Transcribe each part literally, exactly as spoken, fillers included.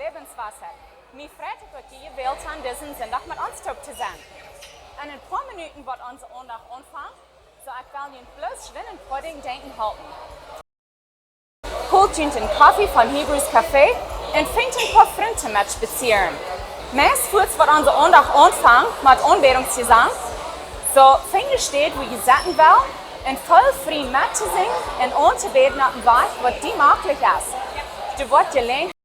Lebensweisheit. Mie freit et, daut jie jewält han, disen Sindach met ons toop to sennen. En een poa Minuten woat onse Aundacht aunfangen, soo ekj well junt bloos schwind een poa Dinja denkjen halpen. Holt junt een Koffie von Hebrews Café un finjt een poa Frind met spazieren. Meist fuaz woat onse Aundacht aunfangen met Aunbädungsjesang. Soo finj ne Städ, wua jie setten wellen, un feel frie met to sinjen un auntobäden opp een Wajch, waut die maklich es. Du woascht jeläajen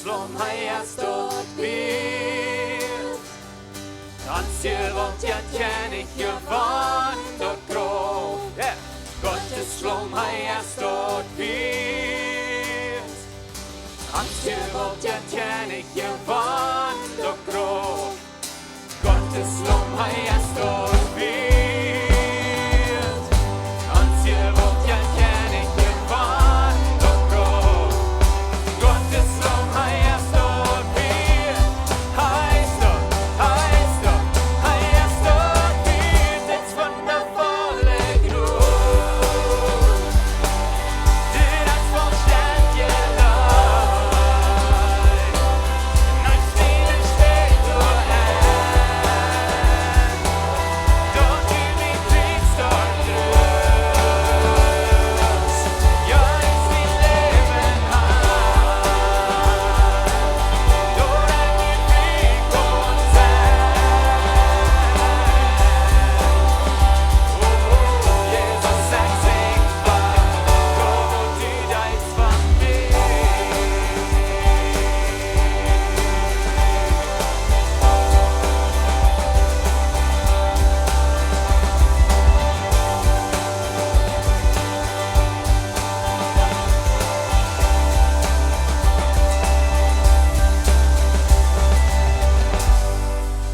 Flaum, hee es daut wieet. Ons Held, de Kjennich, jewonnen daut Grauf. Yeah. Gottes Laum, hee es daut wieet. Ons Held, de Kjennich, jewonnen daut Grauf. Gottes Laum, hee es daut wieet. Ons Held, de Kjennich, jewonnen daut Grauf. Gottes Laum, hee es daut wieet. Hee es daut, hee es daut, hee es daut wieet. Dit es wundaboa.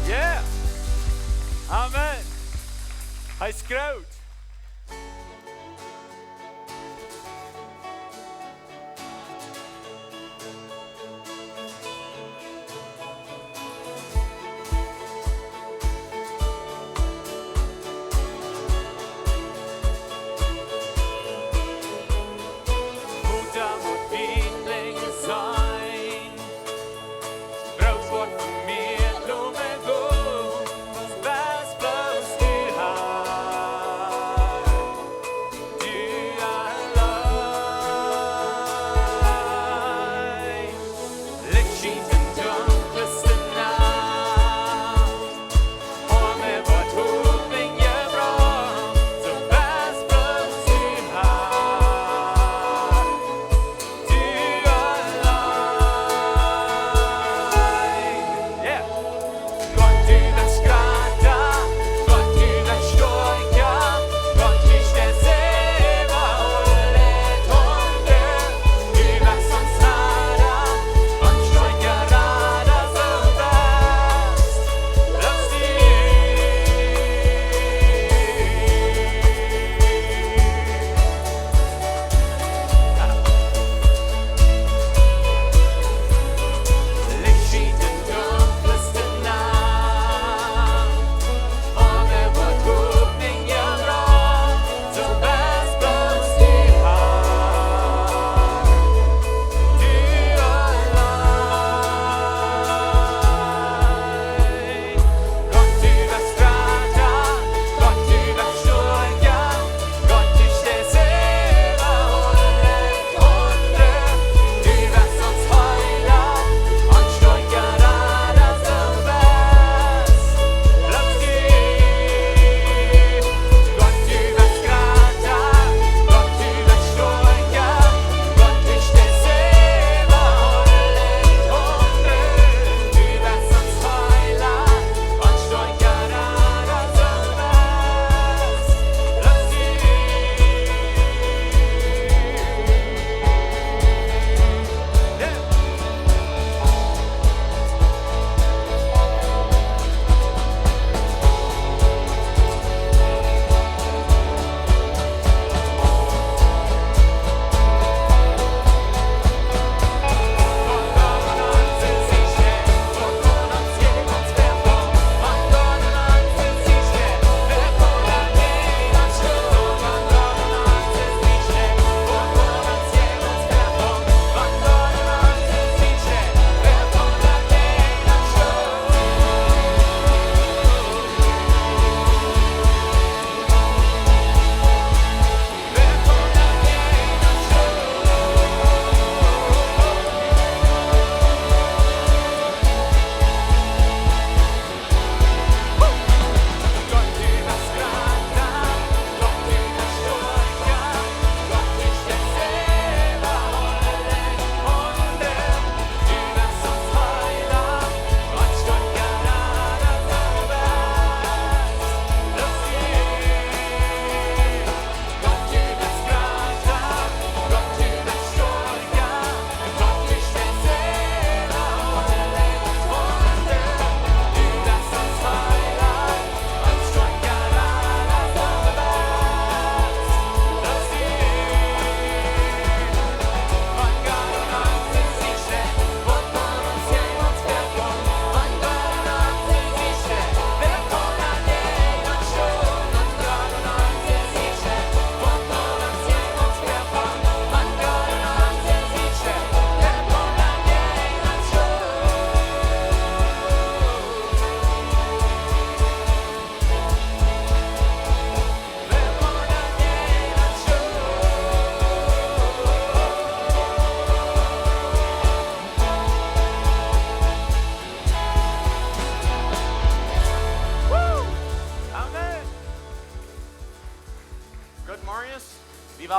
Yeah. Amen. Hee es groot. Wota mott Wielinj sennen? Broot woat von mie, lot mie gonen, waut best bloos du, Herr. Du auleen. Licht schient em dunkelsten Nacht. Oame woat Hopninj jebrocht, soo best bloos du, Herr. Du auleen. Yeah. Gott, du best jrata, Gott, du best stoakja, Gott, du steist äwa aule Tonden. Du best ons Rada un stoakja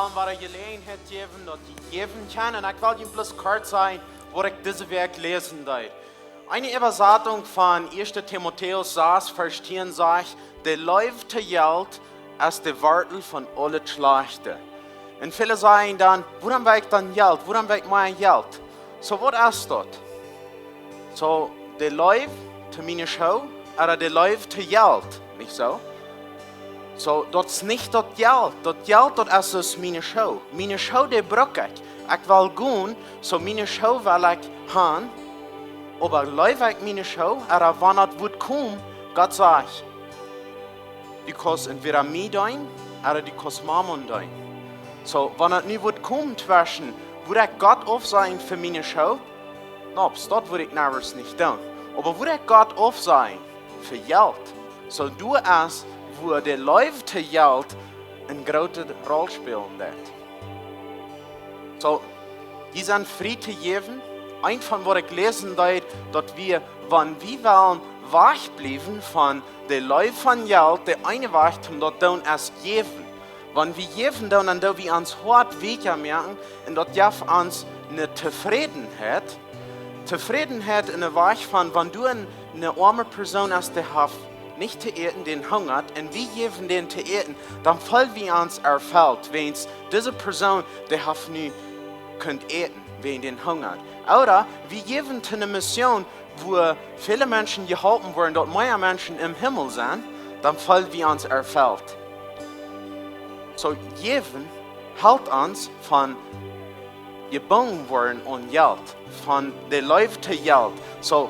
Om wada Jeläajenheit jäwen, daut jie jäwen kjennen. Un ekj well junt bloos kort sajen, waut ekj dise Wäakj läsen deed. Eene Äwasatunk von 1. Timotäus 6, Varsch 10 sajcht: "De Leew to Jelt es de Wortel von aulet Schlajchtet." Un väle sajen dan: "Wuarom well ekj dan Jelt? Wuarom well ekj mea Jelt?" Soo, waut es daut? Soo, de Leew to miene Schoo, ooda de Leew to Jelt, nich soo? Soo, daut es nich daut Jelt. Daut Jelt, daut es aus miene Schoo. Miene Schoo, dee bruck ekj. Ekj well gonen, soo miene Schoo well ekj han. Oba leew ekj miene Schoo, ooda wan daut woat komen, Gott sajcht, du kaust entwäda mie deenen, ooda du kaust Mammon deenen. Soo, wan daut nu woat komen tweschen, wudd ekj Gott aufsajen fa miene Schoo? Nops, daut wudd ekj niemols nich doonen. Oba wudd ekj Gott aufsajen fa Jelt? Soo, doa es, wua de Leew to Jelt eene groote Roll spälen deit. Soo, jie sent frie to jäwen. Eent von waut ekj läsen deed, daut wie, wan wie wellen wajchbliewen von de Leew von Jelt, de eene Wajch toom daut doonen es jäwen. Wan wie jäwen doonen, dan doo wie ons Hoat weekja moaken un daut jeft ons eene Tofrädenheit. Tofrädenheit en de Wajch von, wan du een, eene oame Persoon hast, dee haft nich to äten, dän hungat, un wie jäwen dän to äten, dan feelen wie ons erfelt, wiels dise Persoon, dee haft nu kunt äten, wäajen dän hungat. Ooda wie jäwen to eene Mission, wua väle Menschen jeholpen woaren, daut mea Menschen em Himmel sent, dan feelen wie ons erfelt. Soo, jäwen helt ons von jebungen woaren aun Jelt, von de Leew to Jelt. Soo,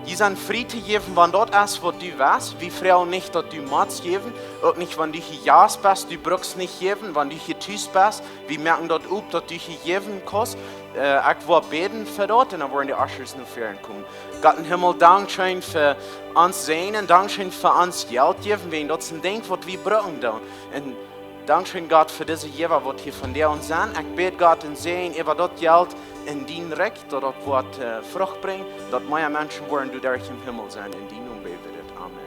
jie sent frie to jäwen, wan daut es waut du west. Wie froagen nich, daut du motst jäwen, uk nich, wan du hia Jast best, du bruckst nich jäwen, wan du hia tus best, wie moaken daut op, daut du hia jäwen kaust. Äh, ekj woa bäden fa daut, un dan woaren de Ushers no väaren komen. Gott em Himmel, dankscheen fa ons Säajen, dankscheen fa ons Jelt jäwen, wäajen daut es een Dinkj, waut wie brucken doonen. Un dankscheen, Gott, fa dise Jäwa, waut hia vondoag sent. Ekj bäd, Gott, een Säajen äwa daut Jelt en dien Rikj, daut daut woat, äh, Frucht brinjen, daut mea Menschen woaren doaderch em Himmel sennen. En dienen Nomen bäd wie dit. Amen.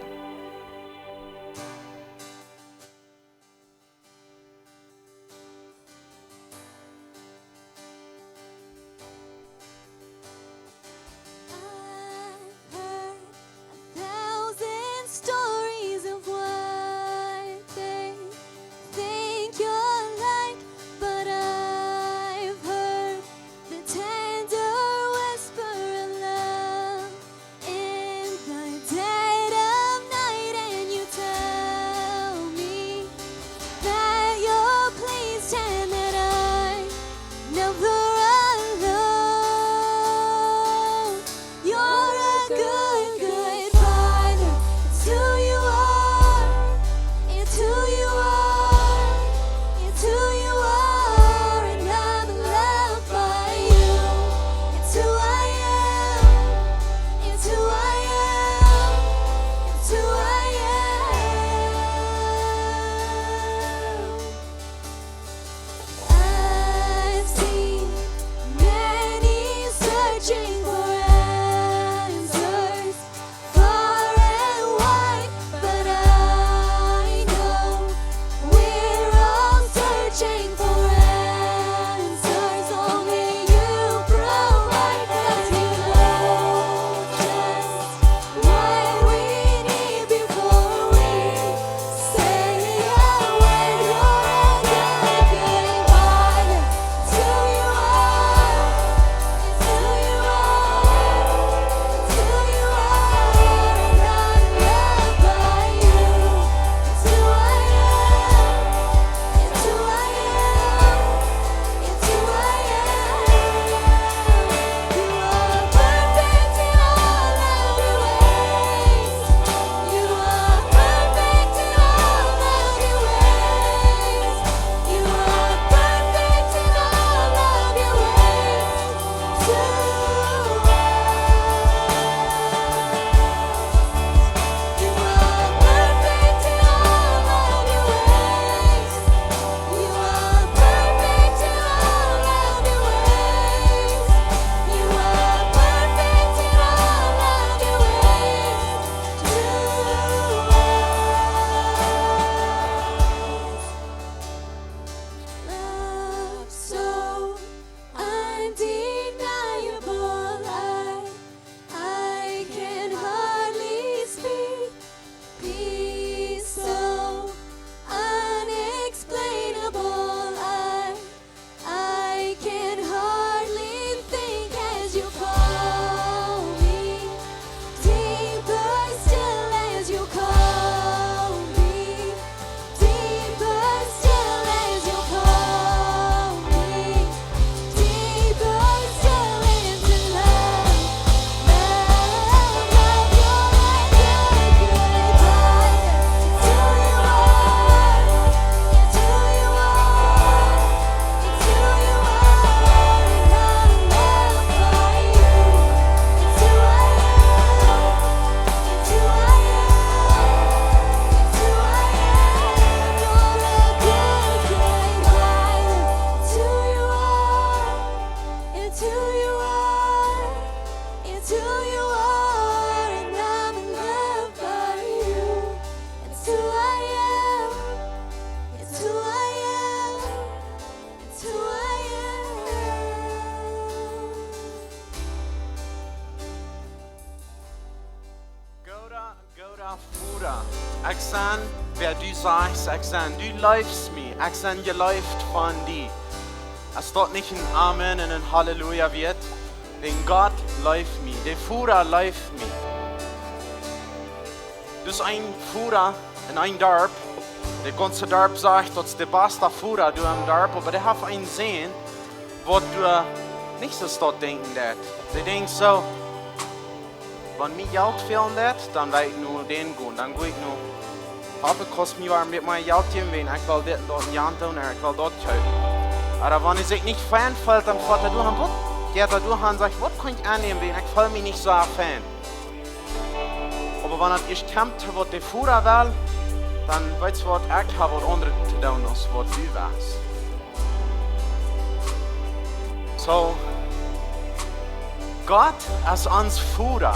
I've heard a thousand stories of what they think you're like, but I've heard the tender whisper of love in the day. Who you are, and I'm in love by you. It's who I am. It's who I am. It's who I am. Gooda, gooda Voda. Ekj sie, wäa du sajchst, ekj sie. Du leefst mie. Ekj sie jeleeft von die. Es daut nich een Amen un een Halleluja wieet? Wiels Gott leeft mie. De Voda leeft mie. Daut es een Voda en een Darp. De gaunze Darp sajcht, daut es de basta Voda doa em Darp, oba dee haft een Sän, waut doa nich soo staut denkjen deit. Dee denkjt soo: Wan mie Jelt fälen deit, dan well ekj no dän gonen. Dan go ekj no Papa, kaust mie wada met mea Jelt jäwen, wiels ekj well dit un daut un jant doonen, ekj well daut kjeepen. Oba wan hee sikj nich fein feelt, dan foat hee doa han, waut? Jeit hee doa han un sajcht: Waut kaun ekj aunnämen, wiels ekj feel mie nich soo fein. Oba wan et ieescht kjemt, waut de Voda well, dan weetst waut, ekj hab waut aundret to doonen aus waut du west. Soo, Gott es ons Voda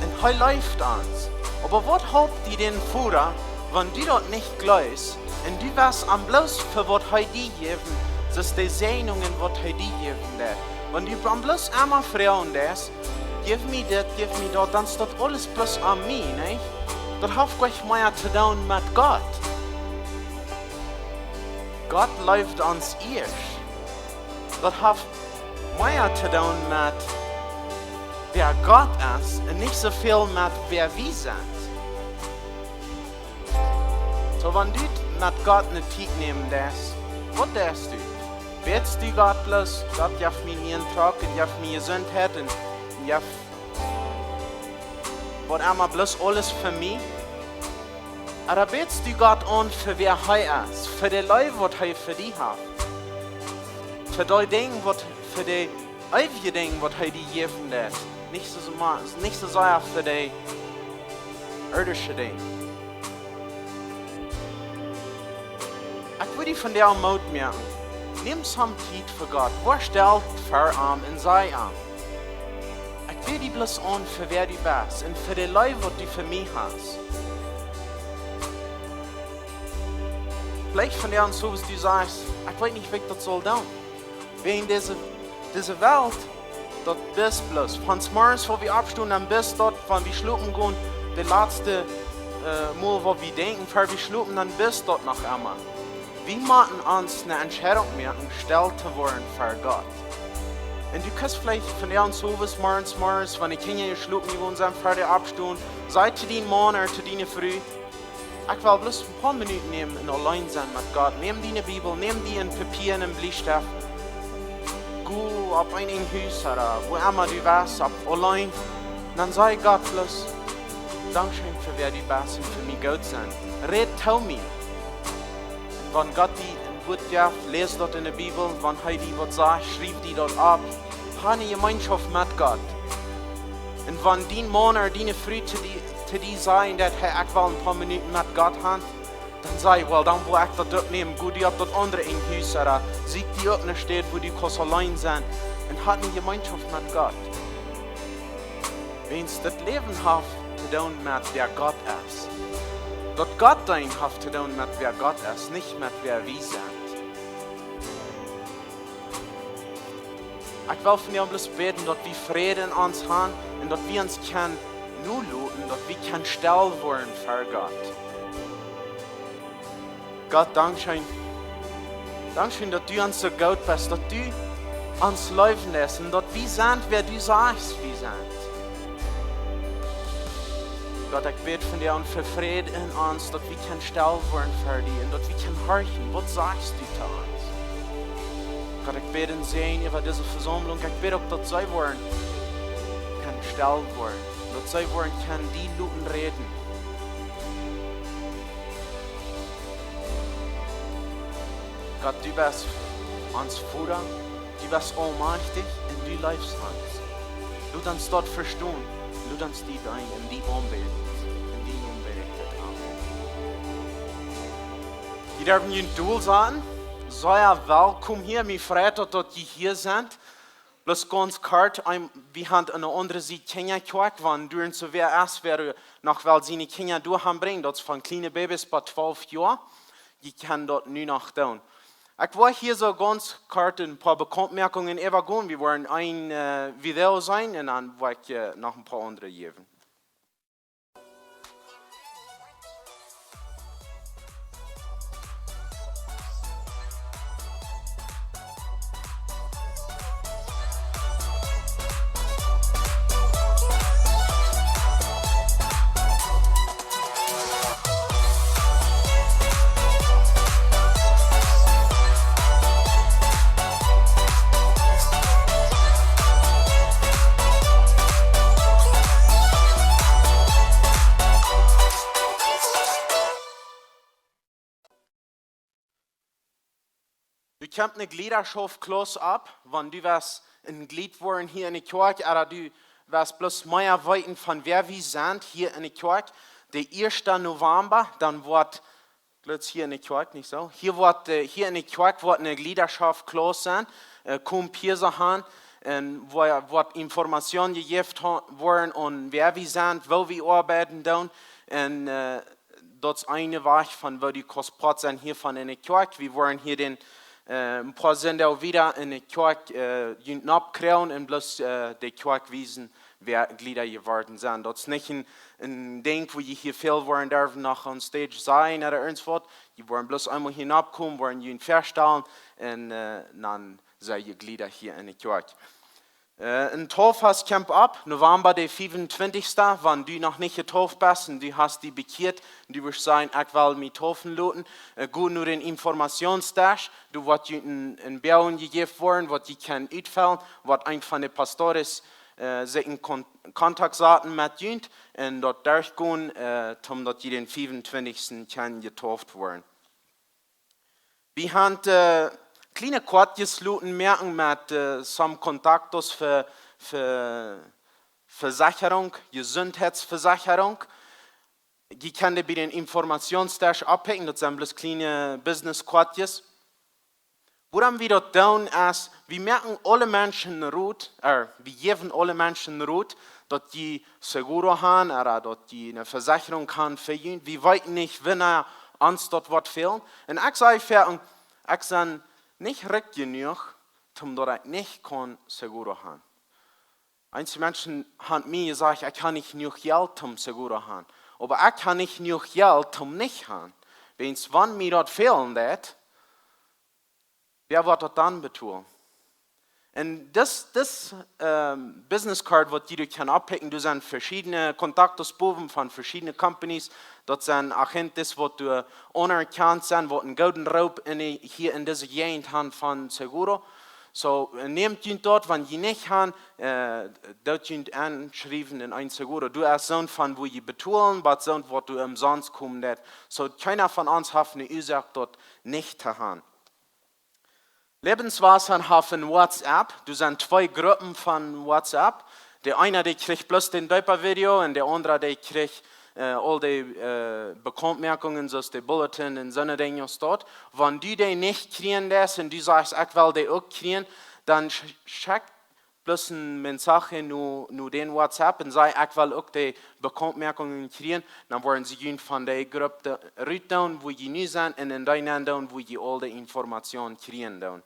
un hee leeft ons. Oba waut halpt die dän Voda, wan du daut nich jleefst un du west am bloos fa waut hee die jäwen, soo aus de Säajnungen, waut hee die jäwen deit? Wan du am bloos emma froagen deist: Jeff mie dit, jeff mie daut, dan es daut aules bloos aun mie, nä? Daut haft nuscht mea to doonen met Gott. Gott leeft ons ieescht. Daut haft mea to doonen met wäa Gott es un nich soo väl met wäa wie sent. Soo, wan du met Gott eene Tiet nämen deist, waut deist du? Bätst du Gott bloos: Gott, jeff mie een nieen Truck un jeff mie Jesuntheit un, un jeff waut emma, bloos aules fa mie? Oda bätst du Gott aun fa wäa hee es, fa de Leew, waut hee fa die haft, fa dee Dinja, waut, fa de eewje Dinja, waut hee die jäwen deit? Nich soo, soo ma-, nich soo sea fa de irdische Dinja. Ekj well die vondoag Moot moaken. Nemm some Tiet fa Gott. Woa stell ver am un saj am: Ekj bäd die bloos aun fa wäa du best un fa de Leew, waut du fa mie hast. Veleicht vondoag soo, waut du sajchst: Ekj weet nich, waut ekj daut saul doonen. Wäajen dise, dise Welt, daut es bloos. Von zemorjes, wan wie oppstonen, dan bes daut, wan wie schlopen gonen, de latste, äh, Mol, wan wie denkjen, ver wie schlopen, dan es daut noch emma. Wie motten ons eene Entscheidunk moaken, stell to woaren fa Gott. Un du kaust veleicht vondoag soo waut zemorjes, zemorjes, wan de Kjinja jeschlopen jegonen sent, ver dee oppstonen, saj to dien Maun oda to diene Fru: Ekj well bloos een poa Minuten nämen un auleen sennen met Gott. Nemm diene Bibel, nemm die een Papia un een Bliestift. Go opp een, een Hus oda wua emma du west, opp auleen. Dan saj Gott bloos: Dankscheen fa wäa du best un fa mie goot sennen. Räd to mie. Un wan Gott die een Wuat jeft, läs daut en de Bibel. Wan hee die waut sajcht, schriew die daut opp. Hab eene Jemeenschoft met Gott. Un wan dien Maun oda diene Fru to die, to die sajen deit: Hey, ekj well een poa Minuten met Gott han, dan saj: Well, dan woa ekj daut uk nämen. Go die opp daut aundre Enj Hus, oda sieekj die uk eene Städ, wua du kaust auleen sennen un hab eene Jemeenschoft met Gott. Wiels daut Läwen haft to doonen met wäa Gott es. Daut Gott deenen haft to doonen met wäa Gott es, nich met wäa wie sent. Ekj well vondoag bloos bäden, daut wie Fräd en ons han un daut wie ons kjennen noloten, daut wie kjennen stell woaren fa Gott. Gott, dankscheen. Dankscheen, daut du ons soo goot best, daut du ons leewen deist un daut wie sent, wäa du sajchst, wie sent. Gott, ekj bäd vondoag fa Fräd en ons, daut wie kjennen stell woaren fa die un daut wie kjennen horchen, waut sajchst du to ons? Gott, ekj bäd een Säajen äwa dise Vesaumlunk. Ekj bäd uk, daut see woaren kjennen stell woaren, daut see woaren kjennen die loten räden. Gott, du best ons Voda, du best aulmajchtich un du leefst ons. Lot ons daut vestonen, lot ons die deenen un die aunbäden. En dienen Nomen bäd ekj dit. Amen. Jie derwen junt dolsaten. Sea welkom hia. Mie freit daut, daut jie hia sent. Bloos gaunz kort, wie haben aun de aundre Sied Kjinjakjoakj, wan doa soo wäa es, wäa noch well siene Kjinja doa han brinjen, daut es von kjliene Babys bat twalf Joa. Jie kjennen daut nu noch doonen. Ekj woa hia soo gaunz kort een poa Bekauntmoakungen äwagonen. Wie woaren een Video seenen un dan woa ekj noch een poa aundre jäwen. Doa kjemt ne Jliedaschoftklaus opp, wan du west een Jlied woaren hia enne Kjoakj, ooda du west bloos mea weeten von wäa wie sent hia enne Kjoakj. De ieeschte November, dan woat, jleew hia enne Kjoakj, nich soo? Hia woat, hia enne Kjoakj woat ne Jliedaschoftklaus sennen, kom hia soo han, un woa, woat Information jejäft woaren aun wäa wie sent, woo wie oabeiden doonen, un daut es een Wajch von woo du kaust Poat sennen hia von enne Kjoakj. Wie woaren hia dän, een poa Sindach wieda enne Kjoakj, junt nopp kjrieen un bloos de Kjoakj wiesen, wäa Jlieda jeworden sent. Daut es nich een, een Dinkj, woo jie hia väl woaren derwen noch on stage sennen ooda irjentwaut. Jie woaren bloos eemol hia nopp komen, woaren junt väastalen un dan sent jie Jlieda hia enne Kjoakj. Een Tauffast kjemt opp, November de fiefuntwintichste, wan du noch nich jetauft best un du hast die bekjieet un du wurscht sajen: "Ekj well mie taufen loten", go no dän Informationsdesk, doa woat junt een, een Boagen jejäft woaren, waut jie kjennen utfellen, woat een von de Pastores sikj en Kontakt saten met junt un daut derchgonen, toom daut jie dän fiefuntwintichsten kjennen jetauft woaren. Wie haben kjliene Koatjes loten moaken met, some contactos fa, fa Vesechrunk, Jesundheitsvesechrunk. Jie kjennen dee bie dän Informationsdesk oppikjen, daut sent bloos kjliene Business-Koatjes. Wuarom wie daut doonen es, wie moaken aule Menschen Rot, wie jäwen aule Menschen Rot, daut jie seguro han, ooda daut jie ne Vesechrunk han fa junt. Wie weeten nich, wanea ons daut woat fälen. Un ekj saj foaken, ekj sie nich rikj jenuach, toom daut ekj nich kaun seguro han. Eenje Menschen han mie jesajcht: "Ekj ha nich jenuach Jelt toom seguro han." Oba ekj ha nich jenuach Jelt toom nich han. Wiels wan mie daut fälen deit, wäa woat daut dan betolen? Un dis, dis Business Card, waut jie doa kjennen oppikjen, doa sent veschiedne contactos bowen von veschiedne companies. Daut sent agentes, waut doa aunerkjant sent, waut een gooden Roop hia en dise Jäajent han von seguro. Soo, nämt junt daut, wan jie nich han, doot junt enschriewen en een seguro. Doa es soon von wua jie betolen, bat soon waut doa omsonst komen deit. Soo, kjeena von ons haft ne Uasoak daut nich to han. Lebenswasser haft een WhatsApp. Doa sent twee Gruppen von WhatsApp. De eena, dee kjricht bloos dän Deepa-Video un de aundra, dee kjricht aul de Bekauntmoakungen, soo aus de Bulletin un soone Dinja doa. Wan du dee nich kjrieen deist un du sajchst: "Ekj well dee uk kjrieen", dan schekj bloos een Message no, no dän WhatsApp un saj: "Ekj well uk de Bekauntmoakungen kjrieen." Dan woaren see junt von de Grupp rutdoonen, wua jie nu sent, un en dee nendoonen, wua jie aul de Information kjrieen doonen.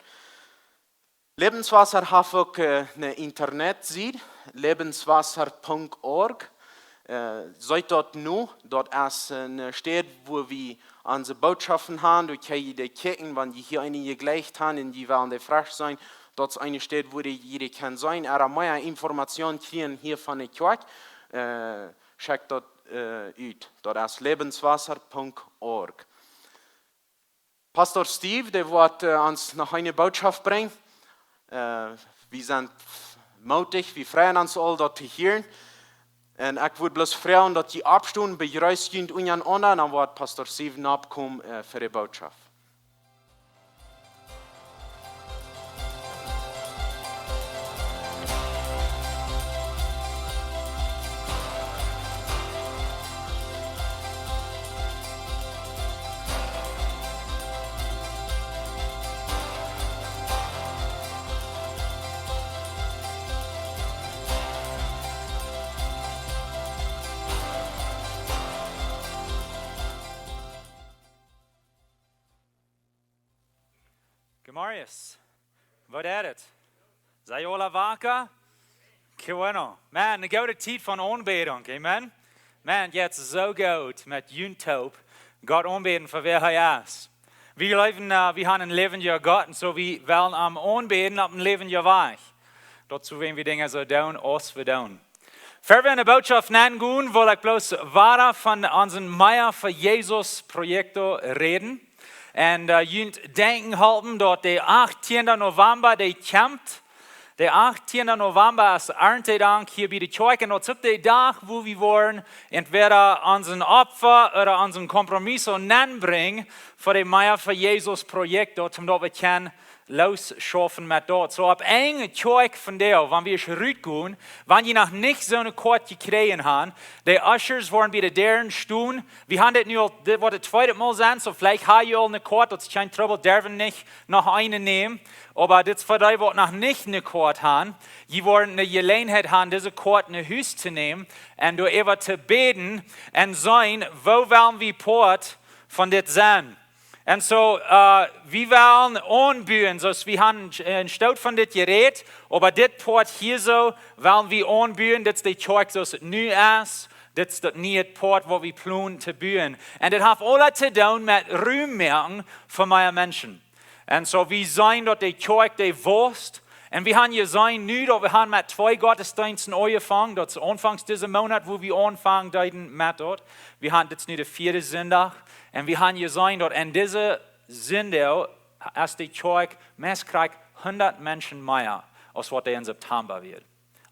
Lebenswasser haft uk ne Internetsied, lebenswasser punkt org. Seet daut no, daut es ne Städ, wua wie onse Bootschoften han, doa kjenn jie dee kjikjen, wan jie hia eene jejlikjt han un jie wellen dee fresch seenen. Daut es eene Städ, wua jie dee kjennen seenen. Ooda mea Information kjrieen hia von de Kjoakj, schekjt daut ut. Daut es lebenswasser punkt org. Pastor Steve, dee woat ons noch eene Bootschoft brinjen. Wie sent mootich, wie freien ons aul daut to hieren. Un ekj wudd bloos froagen, daut jie oppstonen, bejreest junt unjarenaunda, dan woat Pastor Steve nopp komen fa de Bootschoft. Yes. Waut es et? Sent jie aula waka? Qué bueno. Man, eene goode Tiet von Aunbädunk. Amen. Man, jetzt soo goot met junt toop Gott aunbäden fa wäa hee es. Wie jleewen, äh, wie haben eenen läwendjen Gott un soo wie wellen am aunbäden opp eenen läwendjen Wajch. Doatoo woaren wie Dinja soo doonen, aus wie doonen. Ver wie enne Botschaft nengonen, well ekj bloos wada von onsen Mea fa Jesus Proyekto räden. Un, äh, junt denkjen halpen daut de achttiende November, dee kjemt. De achttiende November es Arntedank hia bie de Kjoakj. Un daut es uk de Dach, wua wie woaren entwäda onsen Opfa ooda onsen Kompromiso nenbrinjen fa de Mea fa Jesus Proyekto, om daut wie kjennen losschaufen met daut. Soo opp eene Kjoakj von dee, wan wie rutgonen, wan jie noch nich soone Koat jekjräajen haben, de Ushers woaren bie de Däaren stonen. Wie haben dit nu aul, dit woat daut tweede Mol sennen, soo veleicht hab jie aul eene Koat, daut es kjeen Trubbel, derwen nich noch eene nämen. Oba dit es fa dee, waut noch nich eene Koat haben. Jie woaren eene Jeläajenheit haben, dise Koat no Hus to nämen un doaräwa to bäden un seenen, woo wellen wie Poat von dit sennen. Un soo, äh, wie wellen aunbuen, soo aus wie haben een Stoot von dit jerät, oba dit Poat hia soo wellen wie aunbuen, dit es de Kjoakj soo aus et nu es, dit es daut niee Poat, waut wie plonen to buen. Un dit haft aules to doonen met Rum moaken fa mea Menschen. Un soo, wie seenen daut de Kjoakj dee wust, un wie haben jeseenen nu daut wie haben met twee Gottesdeensten aunjefongen, daut es aunfangs disen Moonat, wua wie aunfangen deeden met daut. Wie haben, dit es nu de vieede Sindach. Un wie haben jeseenen daut en dise Sindach es de Kjoakj meist krakjt hundat Menschen mea aus waut dee en September wia.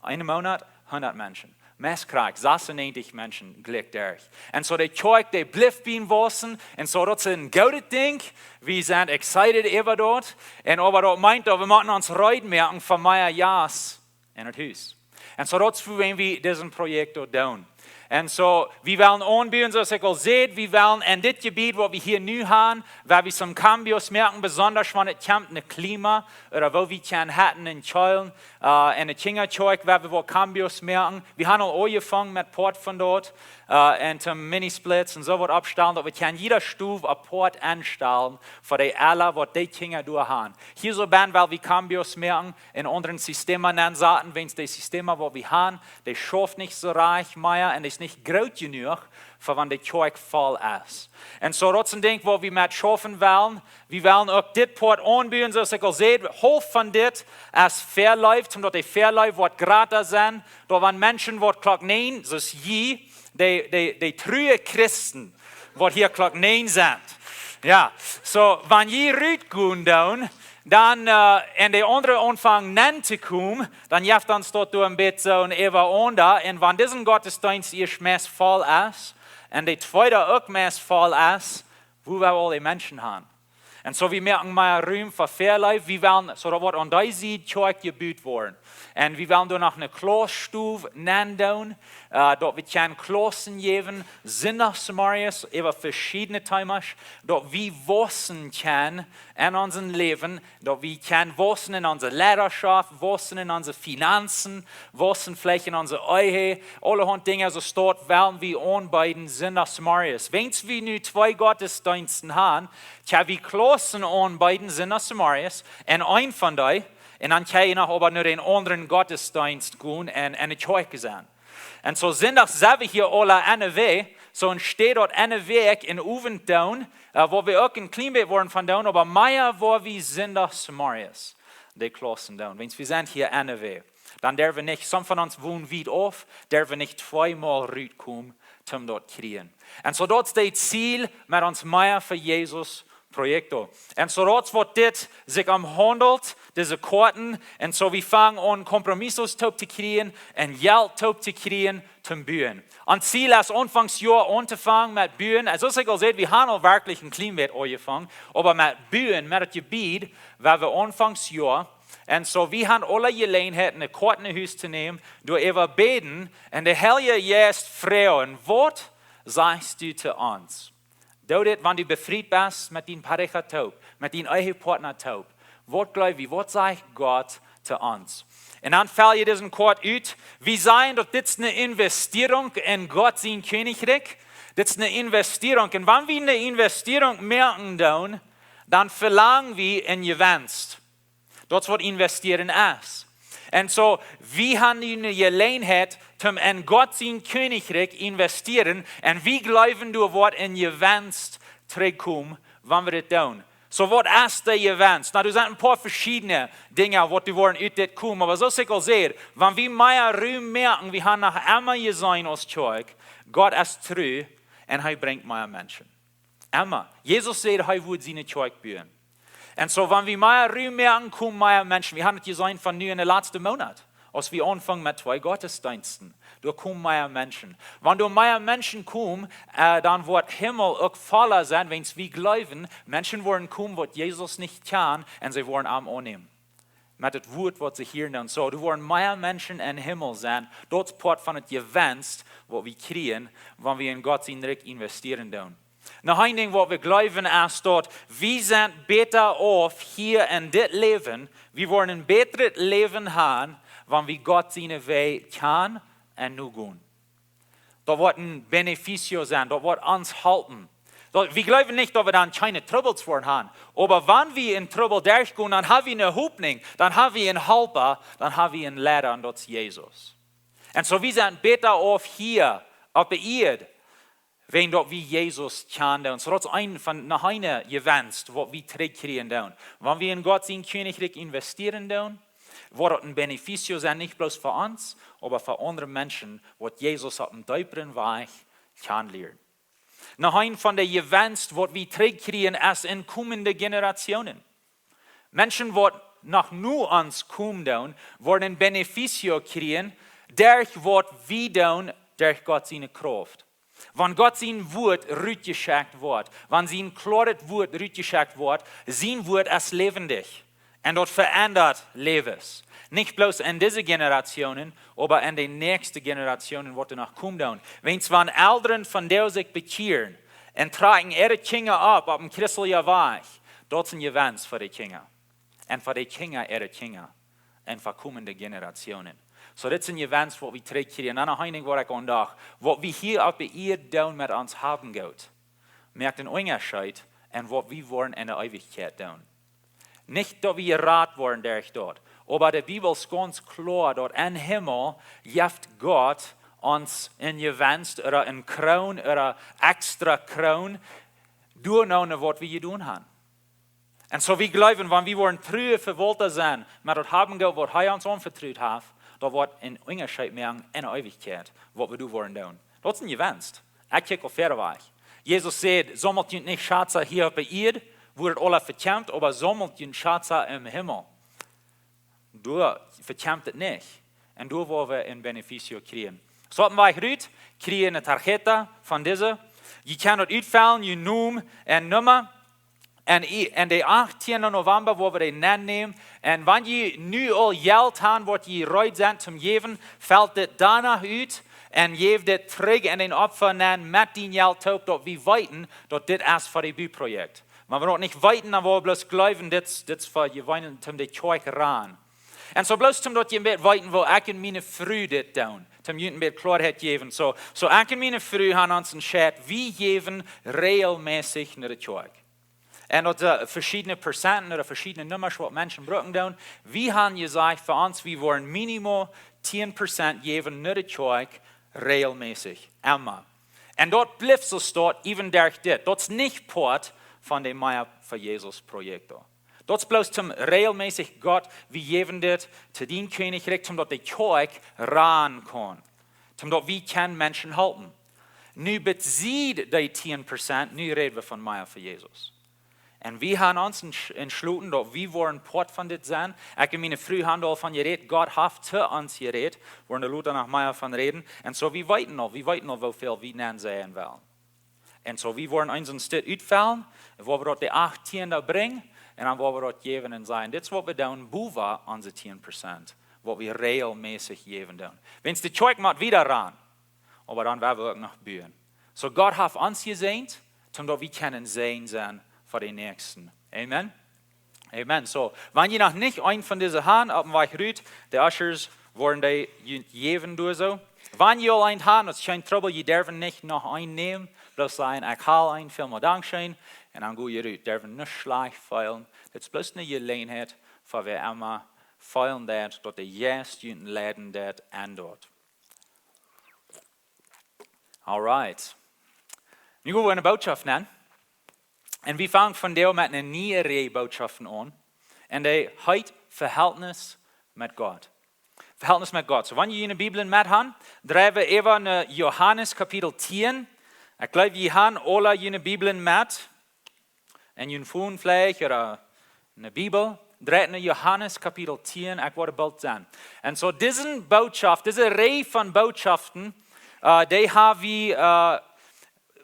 Een Moonat, hundat Menschen. Meist krakjt sasunnäajentich Menschen jlikj derch. Un soo de Kjoakj, dee blift bie ons wausen. Un soo daut es een goodet Dinkj. Wie sent excited äwa daut. Un oba daut meent daut wie motten ons reed moaken fa mea Jast en daut Hus. Un soo daut es wuarom wie dit Projekt doa doonen. Un soo, wie wellen aunbuen, soo aus ekj aul säd, wie wellen en dit Jebied, waut wie hia nu haben, wua wie some cambios moaken, besonda wan et kjemt no Klima, ooda woo wie kjennen heeten un kjeelen, äh, en de Kjinjakjoakj, wua wie waut cambios moaken. Wie haben aul aunjefongen met Poat von daut, äh, un toom Minisplits un soo waut oppstalen, daut wie kjennen jiede Stow apoat enstalen fa dee aula, waut dee Kjinja doa haben. Hia soo bie well wie cambios moaken, en aundre Sistemen nensaten, wiels de Sistemen, waut wie haben, dee schauft nich soo rajcht mea un dee es nich groot jenuach fa wan de Kjoakj voll es. Un soo daut es een Dinkj, waut wie met schaufen wellen. Wie wellen uk dit Poat aunbuen, soo aus ekj aul säd, haulf von dit es Väaleeft, om daut de Väaleeft waut jrata sent, daut wan Menschen waut Klock näajen, soo aus jie, dee, dee, dee true Christen, waut hia Klock näajen sent. Jo, soo, wan jie rutgonen doonen, dan, äh, en de aundre aunfangen nenn to komen, dan jeft ons daut doa een bät soo een äwa aunda. Un wan disen Gottesdeenst ieescht meist voll es, un de tweede uk meist voll es, wua well wie aul dee Menschen haben? Un soo, wie moaken mea Rum fa Väaleeft, wie wellen, soo daut woat aun dee Sied Kjoakj jebut woaren. Un wie wellen doa noch eene Klaussstow nenn doonen, äh, daut wie kjennen Klaussen jäwen, Sindachsmorjes, äwa veschiedne Temas, daut wie wausen kjennen en onsen Läwen, daut wie kjennen wausen en onse Leidaschoft, wausen en onse Finanzen, wausen veleicht en onse Ehe, aulahaunt Dinja, soo daut wellen wie aunbuen Sindachsmorjes. Wan wie nu twee Gottesdeensten haben, kjenn wie Klaussen aunbuen Sindachsmorjes, un een von dee, un dan kjenn jie noch oba no dän aundren Gottesdeenst gonen un, un de Kjoakj sennen. Un soo Sindach sent wie hia aula enne Wäakj, soo entsteit daut enne Wäakj een Owent doonen, äh, wua wie uk een kjlien bät woaren von doonen, oba mea wua wie Sindachsmorjes de Klaussen doonen. Wiels wie sent hia enne Wäakj. Dan derwen wie nich, some von ons wonen wiet auf, derwen wie nich tweemol rutkomen, om daut kjrieen. Un soo daut es daut Ziel met ons Mea fa Jesus Projekt. Un soo daut es waut dit sikj om haundelt, dise Koaten, un soo wie fangen aun Kompromissos toop to kjrieen un Jelt toop to kjrieen toom buen. Ons Ziel es aunfangs Joa auntofangen met buen. Soo aus ekj aul säd, wie haben aul werkjlich een kjlien bät aunjefongen, oba met buen, met daut Jebied, wua wie aunfangs Joa. Un soo, wie haben aule Jeläajenheit, eene Koat no Hus to nämen, doaräwa bäden, un de Heilje Jeist froagen: Waut sajchst du to ons? Doo dit, wan du befriet best met dien Pareja toop, met dien Ehepartner toop. Waut jleew wie, waut sajcht Gott to ons? Un dan felt hia dise Koat ut. Wie sajen daut dit es eene Investierunk en Gott sien Kjennichrikj. Dit es eene Investierunk. Un wan wie eene Investierunk moaken doonen, dan velangen wie een Jewenst. Daut es waut investieren es. Un soo, wie haben nu eene Jeläajenheit, om en Gott sien Kjennichrikj investieren, un wie jleewen, doa woat een Jewenst trigjkomen, wan wie dit doonen. Soo, waut es de Jewenst? Na, doa sent een poa veschiedne Dinja, waut doa woaren ut dit komen, oba soo aus ekj aul säd, wan wie mea Rum moaken, wie haben noch emma jeseenen aus Kjoakj, Gott es tru un hee brinjt mea Menschen. Emma. Jesus säd, hee wudd siene Kjoakj buen. Un soo, wan wie mea Rum moaken, komen mea Menschen. Wie haben et jeseenen von nu en de latste Moonat, aus wie aunfungen met twee Gottesdeensten. Doa komen mea Menschen. Wan doa mea Menschen komen, äh, dan woat Himmel uk volla sennen, wiels wie jleewen, Menschen woaren komen, waut Jesus nich kjanen, un see woaren am aunnämen. Met daut Wuat, waut see hieren doonen. Soo, doa woaren mea Menschen em Himmel sennen. Daut es poat von daut Jewenst, waut wie kjrieen, wan wie en Gott sien Rikj investieren doonen. Noch een Dinkj, waut wie jleewen, es daut wie sent bäta auf hia en dit Läwen, wie woaren een bätret Läwen haben, wan wie Gott siene Wäaj kjanen un nogonen. Daut woat een Beneficio sennen, daut woat ons halpen. Daut, wie jleewen nich, daut wie dan kjeene Trubbels woaren haben. Oba wan wie en Trubbel derchgonen, dan haben wie eene Hopninj, dan haben wie een Halpa, dan haben wie een Leida, un daut es Jesus. Un soo, wie sent bäta auf hia opp de Ieed, wan daut wie Jesus kjanen. Un soo, daut es een von, noch een Jewenst, waut wie trigjkjrieen doonen. Wan wie en Gott sien Kjennichrikj investieren doonen, woat daut een Beneficio sennen, nich bloos fa ons, oba fa aundre Menschen, waut Jesus opp een deepren Wajch kjanen lieren. Noch een von de Jewenst, waut wie trigjkjrieen, es en komende Generationen. Menschen, waut noch no ons komen doonen, woaren een Beneficio kjrieen, derch waut wie doonen, derch Gott siene Krauft. Wan Gott sien Wuat rutjeschekjt woat, wan sien kloaret Wuat rutjeschekjt woat, sien Wuat es läwendich. Un daut veendat Läwes. Nich bloos en dise Generationen, oba en de näakjste Generationen, waut doa noch komen doonen. Wiels wan Elren von doa sikj bekjieren un trakjen äare Kjinja opp, opp een christeljen Wajch, daut es een Jewenst fa de Kjinja. Un fa de Kjinja äare Kjinja. Un fa komende Generationen. Soo, dit es een Jewenst, waut wie trigjkjrieen. Un noch een Dinkj, waut ekj aun docht, waut wie hia opp de Ieed doonen met ons Haben un Goot, moakt een Unjascheet en waut wie woaren en de Eewichkjeit doonen. Nich daut wie jerat woaren derch daut. Oba de Bibel es gaunz kloa, daut em Himmel jeft Gott ons een Jewenst ooda eene Kroon ooda extra Kroon, doano waut wie jedonen haben. Un soo, wie jleewen, wan wie woaren true Vewaulta sennen met daut Haben un Goot, waut hee ons aunvetrut haft, daut woat een Unjascheet moaken en de Eewichkjeit, waut wie doa woaren doonen. Daut es een Jewenst. Ekj kjikj aul wieda wajch. Jesus säd: "Saumelt junt nich Schazen hia opp de Ieed, wua daut aules vekjemt, oba saumelt junt Schazen em Himmel. Doa vekjemt et nich. Un doa woa wie een Beneficio kjrieen." Soo, opp dän Wajch rut, kjrie jie eene tarjeta von dise. Jie kjennen daut utfellen, jun Nomen un Numma. Un, en de achttiende November woa wie dee nennämen. Un wan jie nu aul Jelt haben, waut jie reed sent toom jäwen, felt dit doano ut un jäw dit trigj en dän Opfa nenn met dien Jelt toop, daut wie weeten, daut dit es fa de Buprojekt. Wan wie daut nich weeten, dan woa wie bloos jleewen, dit, dit es fa jeweenlich toom de Kjoakj rannen. Un soo bloos toom daut jie een bät weeten, woo ekj un miene Fru dit doonen. Toom junt een bät Kloarheit jäwen. Soo, soo ekj un miene Fru haben ons entscheet, wie jäwen regelmäßig no de Kjoakj. Un daut, äh, veschiedne Prozenten ooda veschiedne Nummasch, waut Menschen brucken doonen. Wie haben jesajcht, fa ons, wie woaren minimal tieen Prozent jäwen no de Kjoakj regelmäßig. Emma. Un daut blift soo stonen, even derch dit. Daut es nich Poat von de Mea fa Jesus Projekt. Daut es bloos toom regelmäßig: Gott, wie jäwen dit to dien Kjennichrikj, toom daut de Kjoakj rannen kaun. Toom daut wie kjennen Menschen halpen. Nu besied dee tieen Prozent, nu räd wie von Mea fa Jesus. Un wie haben ons entsch-, entschloten, daut wie woaren Poat von dit sennen. Ekj un miene Fru haben doavon jerät, Gott haft to ons jerät. Woaren doa lota noch mea von räden. Un soo, wie weeten aul, wie weeten aul, woo väl wie nenn sajen wellen. Un soo, wie woaren ons een Stekj utfellen, wua wie daut de achttiende brinjen, un dan wua wie daut jäwen un sajen: Dit es waut wie doonen, bowen onse tieen Prozent, waut wie regelmäßig jäwen doonen. Wan de Kjoakj mott wieda rannen, oba dan woa wie uk noch buen. Soo, Gott haft ons jesäajent, toom daut wie kjennen Säajen sennen fa de Näakjsten. Amen. Amen. Soo, wan jie noch nich eent von dise haben, opp dän Wajch rut, de Ushers woaren dee junt jäwen doa soo. Wan jie aul eent haben, daut es kjeen Trubbel, jie derwen nich noch eent nämen. Bloos sajen: Ekj hab eent, välmol dankscheen. Un dan go jie rut, derwen nich schlajcht feelen. Dit es bloos eene Jeläajenheit fa wäa emma feelen deit, daut de Jeist junt leiden deit en daut. Alright. Nu go wie eene Botschaft nämen. Un wie fangen vondoag met eene niee Rieej Botschaften aun. Un dee heet Verhältnis met Gott. Verhältnis met Gott. So, wan jie june Bibeln met han, dreit wie äwa no Johanes Kapitel tieen. Ekj jleew, jie han aule june Bibeln met. En jun Phone veleicht ooda eene Bibel. Dreit no Johanes Kapitel tieen, ekj woa boolt sennen. Un so dise Botschaft, dise Rieej von Botschaften, äh, dee ha wie, äh,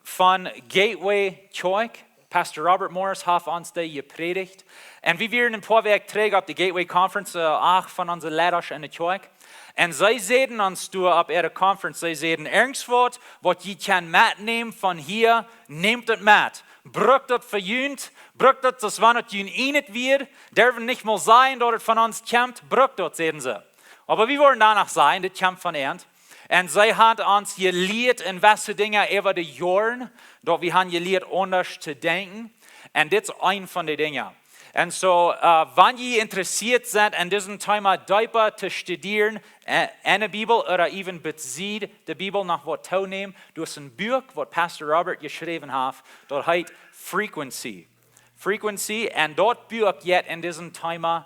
von Gateway Kjoakj. Pastor Robert Morris haft ons dee jeprädicht. Un wie wieren een poa Wäakj trigj opp de Gateway Conference, äh, acht von onse Leida enne Kjoakj. Un see säden ons doa opp äare Conference, see säden: "Irjentwaut, waut jie kjennen metnämen von hia, nämt et met. Brukt daut fa junt, brukt daut, soo aus wan et jun ieejnet wia, derwen nich mol sajen, daut et von ons kjemt, brukt daut", säden see. Oba wie wudden doano sajen, dit kjemt von an. Un see haft ons jelieet en waut fa Dinja äwa de Joaren, daut wie han jelieet aundasch to denkjen. Un dit es eent von de Dinja. Un so, äh, wan jie interessieet sent en disen Thema deepa to studieren, äh, en de Bibel ooda even besied de Bibel noch waut to nämen, doa es een Buak, waut Pastor Robert jeschräwen haft, daut heet Frequency. Frequency, un daut Buak jeit en disen Thema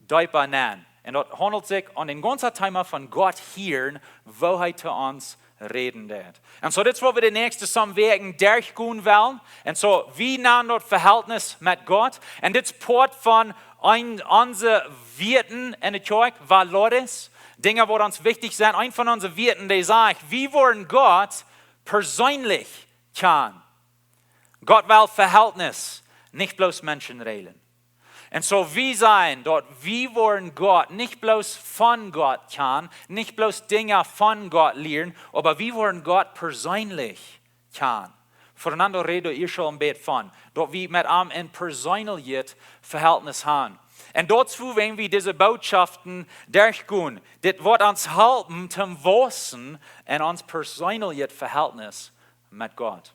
deepa nenn. Un daut haundelt sikj om daut gaunze Thema von Gott hieren, woo hee to ons räden deit. Un so, dit es waut wie de näakjste some Wäakj derchgonen wellen. Un so, wie nanen daut Verhältnis met Gott. Un dit es Poat von een onse Wieet enne Kjoakj, valores. Dinja, waut ons wichtich sent. Eent von onse Wieet, dee sajcht, wie wudden Gott perseenlich kjanen. Gott well Verhältnis, nich bloos Menschen räden. Un so wie sajen, daut wie wudden Gott nich bloos von Gott kjanen, nich bloos Dinja von Gott lieren, oba wie wudden Gott perseenlich kjanen. Fernando räd doa ieescht aul een bät von, daut wie met am een perseenlichet Verhältnis han. Un daut es wuarom wie dise Botschaften derchgonen. Dit woat ons halpen toom wausen en ons perseenlichet Verhältnis met Gott.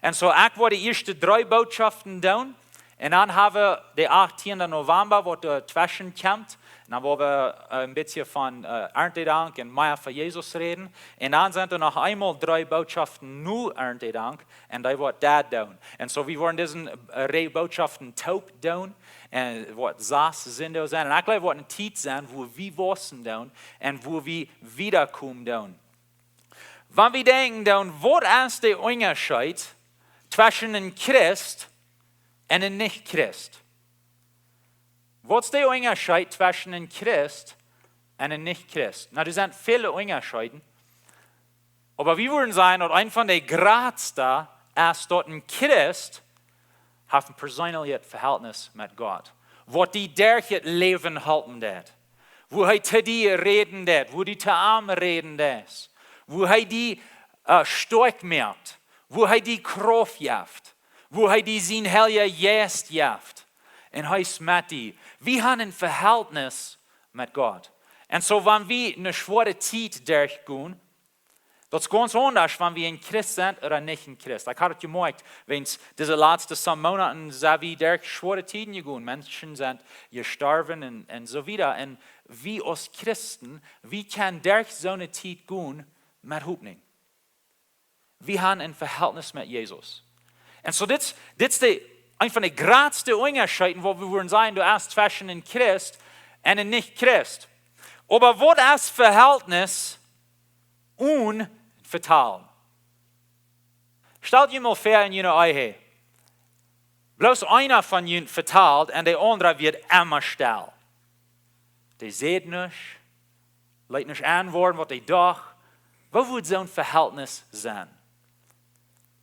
Un so, ekj woa de ieeschte dree Botschaften doonen. Un dan hab wie de achttiende November, waut doa tweschen kjemt. Un dan woa wie, äh, een bät von, äh, Erntedank un mea fa Jesus räden. Un dan sent doa noch eemol dree Botschaften no Erntedank. Un dee woat daut doonen. Un so, wie wudden dise, äh, Rieej Botschaften toop doonen. Un woat sass Sindach sennen. Un ekj jleew, woat eene Tiet sennen, wua wie wausen doonen un wua wie wiedakomen doonen. Wan wie denkjen dan, waut es de Unjascheet tweschen een Christ un een Nich-Christ? Waut es de Unjascheet tweschen een Christ un een Nich-Christ? Nu, doa sent väle Unjascheeden. Oba wie wudden sajen, daut eent von de jratste es, daut een Christ haft een perseenlichet Verhältnis met Gott. Waut die derch daut Läwen halpen deit. Wua hee to die räden deit, wua du to am räden deist. Wua hee die, äh, stoakj moakt, wua hee die Krauft jeft, wua hee die sien Heilja Jeist jeft. Un hee es met die. Wie han een Verhältnis met Gott. Un so, wan wie eene schwoare Tiet derchgonen, daut es gaunz aundasch, wan wie een Christ sent ooda nich een Christ. Ekj hab daut jemoakjt, wiels dise latste some Moonaten sent wie derch schwoare Tieden jegonen. Menschen sent jestorwen un, un so wieda. Un wie aus Christen, wie kjennen derch soone Tiet gonen met Hopninj. Wie han een Verhältnis met Jesus. Un so dit, dit es de, eent von de jratste Unjascheeden, waut wie wudden sajen, doa es tweschen een Christ un een Nich-Christ. Oba waut es Verhältnis un vetalen? Stalt junt mol väa en june Ehe. Bloos eena von junt vetalt un de aundra woat emma stell. Dee sajcht nuscht, lat nuscht aun woaren, waut dee docht. Woo wudd soon Verhältnis sennen?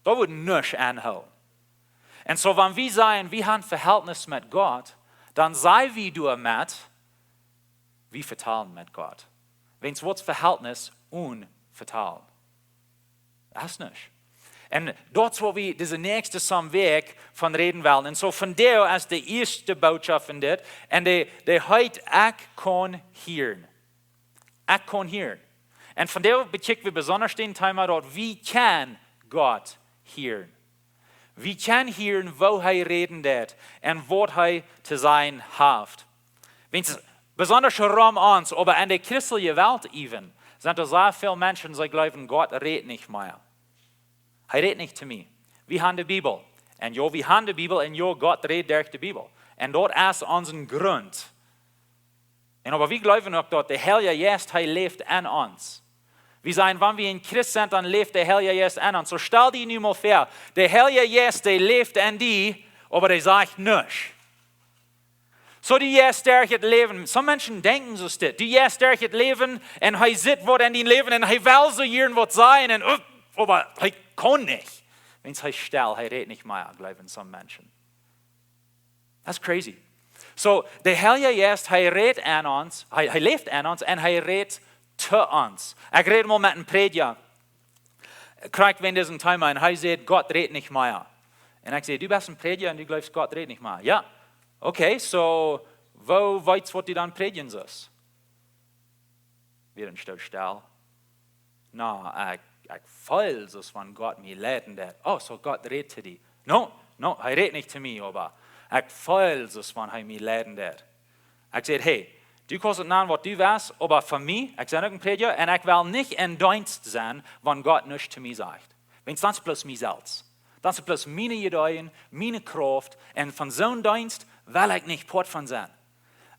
Daut wudd nuscht aunhoolen. Un so, wan wie sajen, wie han Verhältnis met Gott, dan saj wie doamet, wie vetalen met Gott. Wiels waut es Verhältnis un vetalen? Daut es nuscht. Un daut es waut wie dise näakjste some Wäakj von räden wellen. Un so vondoag es de ieeschte Botschaft von dit. Un dee, dee heet: Ekj kaun hieren. Ekj kaun hieren. Un vondoag bekjikj wie besonda daut Thema, daut wie kjennen Gott hieren. Wie kjennen hieren, woo hee räden deit un waut hee to sajen haft. Wiels besondasch rom ons, oba enne christelje Welt äwen, sent doa sea väl Menschen, see jleewen, Gott rät nich mea. Hee rät nich to mie. Wie haben de Bibel. Un jo, wie haben de Bibel, un jo, Gott rät derch de Bibel. Un daut es onsen Grunt. Un oba wie jleewen uk, daut de Heilje Jeist, hee läft en ons. Wie sajen, wan wie een Christ sent, dan läft de Heilje Jeist en ons. Soo stal die nu mol väa, de Heilje Jeist, dee läft en die, oba dee sajcht nuscht. Soo, du jeist derch daut Läwen. Some Menschen denkjen soo, dit. Du jeist derch daut Läwen un hee sitt waut en dien Läwen un hee well soo hieren waut sajen un, uh, oba hee kaun nich. Wiels hee stell, hee rät nich mea, jleewen some Menschen. That's crazy. Soo, de Heilje Jeist, hee rät en ons, hee, hee läft en ons un hee rät to ons. Ekj räd mol met een Prädja, krakjt wäajen disen Thema, un hee säd, Gott rät nich mea. Un ekj säd, du best een Prädja un du jleefst, Gott rät nich mea. Jo, okay, soo, woo weetst, waut du dan prädjen sust? Wia een Stoot stell. Na, ekj, ekj feel soo aus wan Gott mie leiden deit. Oh, soo Gott rät to die. No, no, hee rät nich to mie, oba ekj feel soo aus wan hee mie leiden deit. Ekj säd, hey, du kaust daut nanen waut du west, oba fa mie, ekj sie uk een Prädja, un ekj well nich em Deenst sennen, wan Gott nuscht to mie sajcht. Wiels dan es bloos mie selfst. Dan es bloos miene Ideeen, miene Krauft, un von soon Deenst well ekj nich Poat von sennen.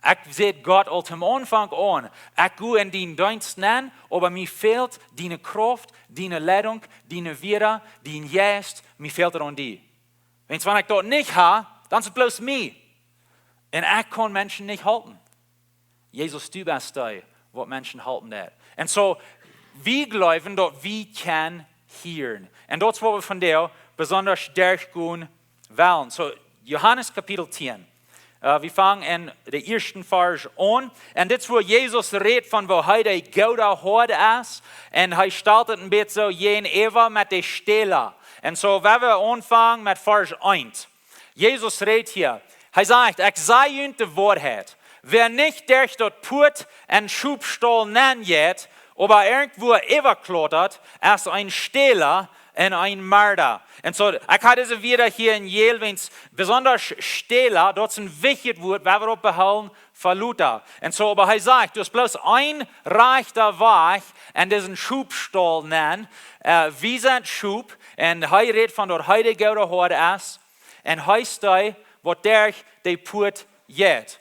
Ekj säd Gott aul toom Aunfank aun, ekj go en dien Deenst nenn, oba mie fält diene Krauft, diene Leidunk, diene Wieed, dien Jeist, mie fält et aun die. Wiels wan ekj daut nich hab, dan es et bloos mie. Un ekj kaun Menschen nich halpen. Jesus, du best dee, waut Menschen halpen deit. Un soo, wie jleewen, daut wie kjennen hieren. Un daut es, waut wie vondoag besondasch derchgonen wellen. Soo, Johanes Kapitel tieen. Äh, wie fangen en dän ieeschten Varsch aun. Un dit es, wua Jesus rät von, woo hee de goode Hoad es. Un hee stalt et een bät soo jäajenäwa met de Stäla. Un soo, wan wie aunfangen met Varsch eent. Jesus rät hia. Hee sajcht: "Ekj saj junt de Woarheit. Wäa nich derch daut Puat en Schopstaul nenn jeit, oba irjentwua äwaklautat, es een Stäla un een Marda." Un soo, ekj hab dise Wieed hia en jäl, wiels besondasch Stäla, daut es een wichtjet Wuat, wua wie opp behoolen, fa lota. Un soo, oba hee sajcht, du hast bloos een rajchta Wajch en disen Schopstaul nenn. Äh, wie sent Schop, un hee rät von daut hee de goode Hoad es. Un hee es dee, waut derch de Puat jeit.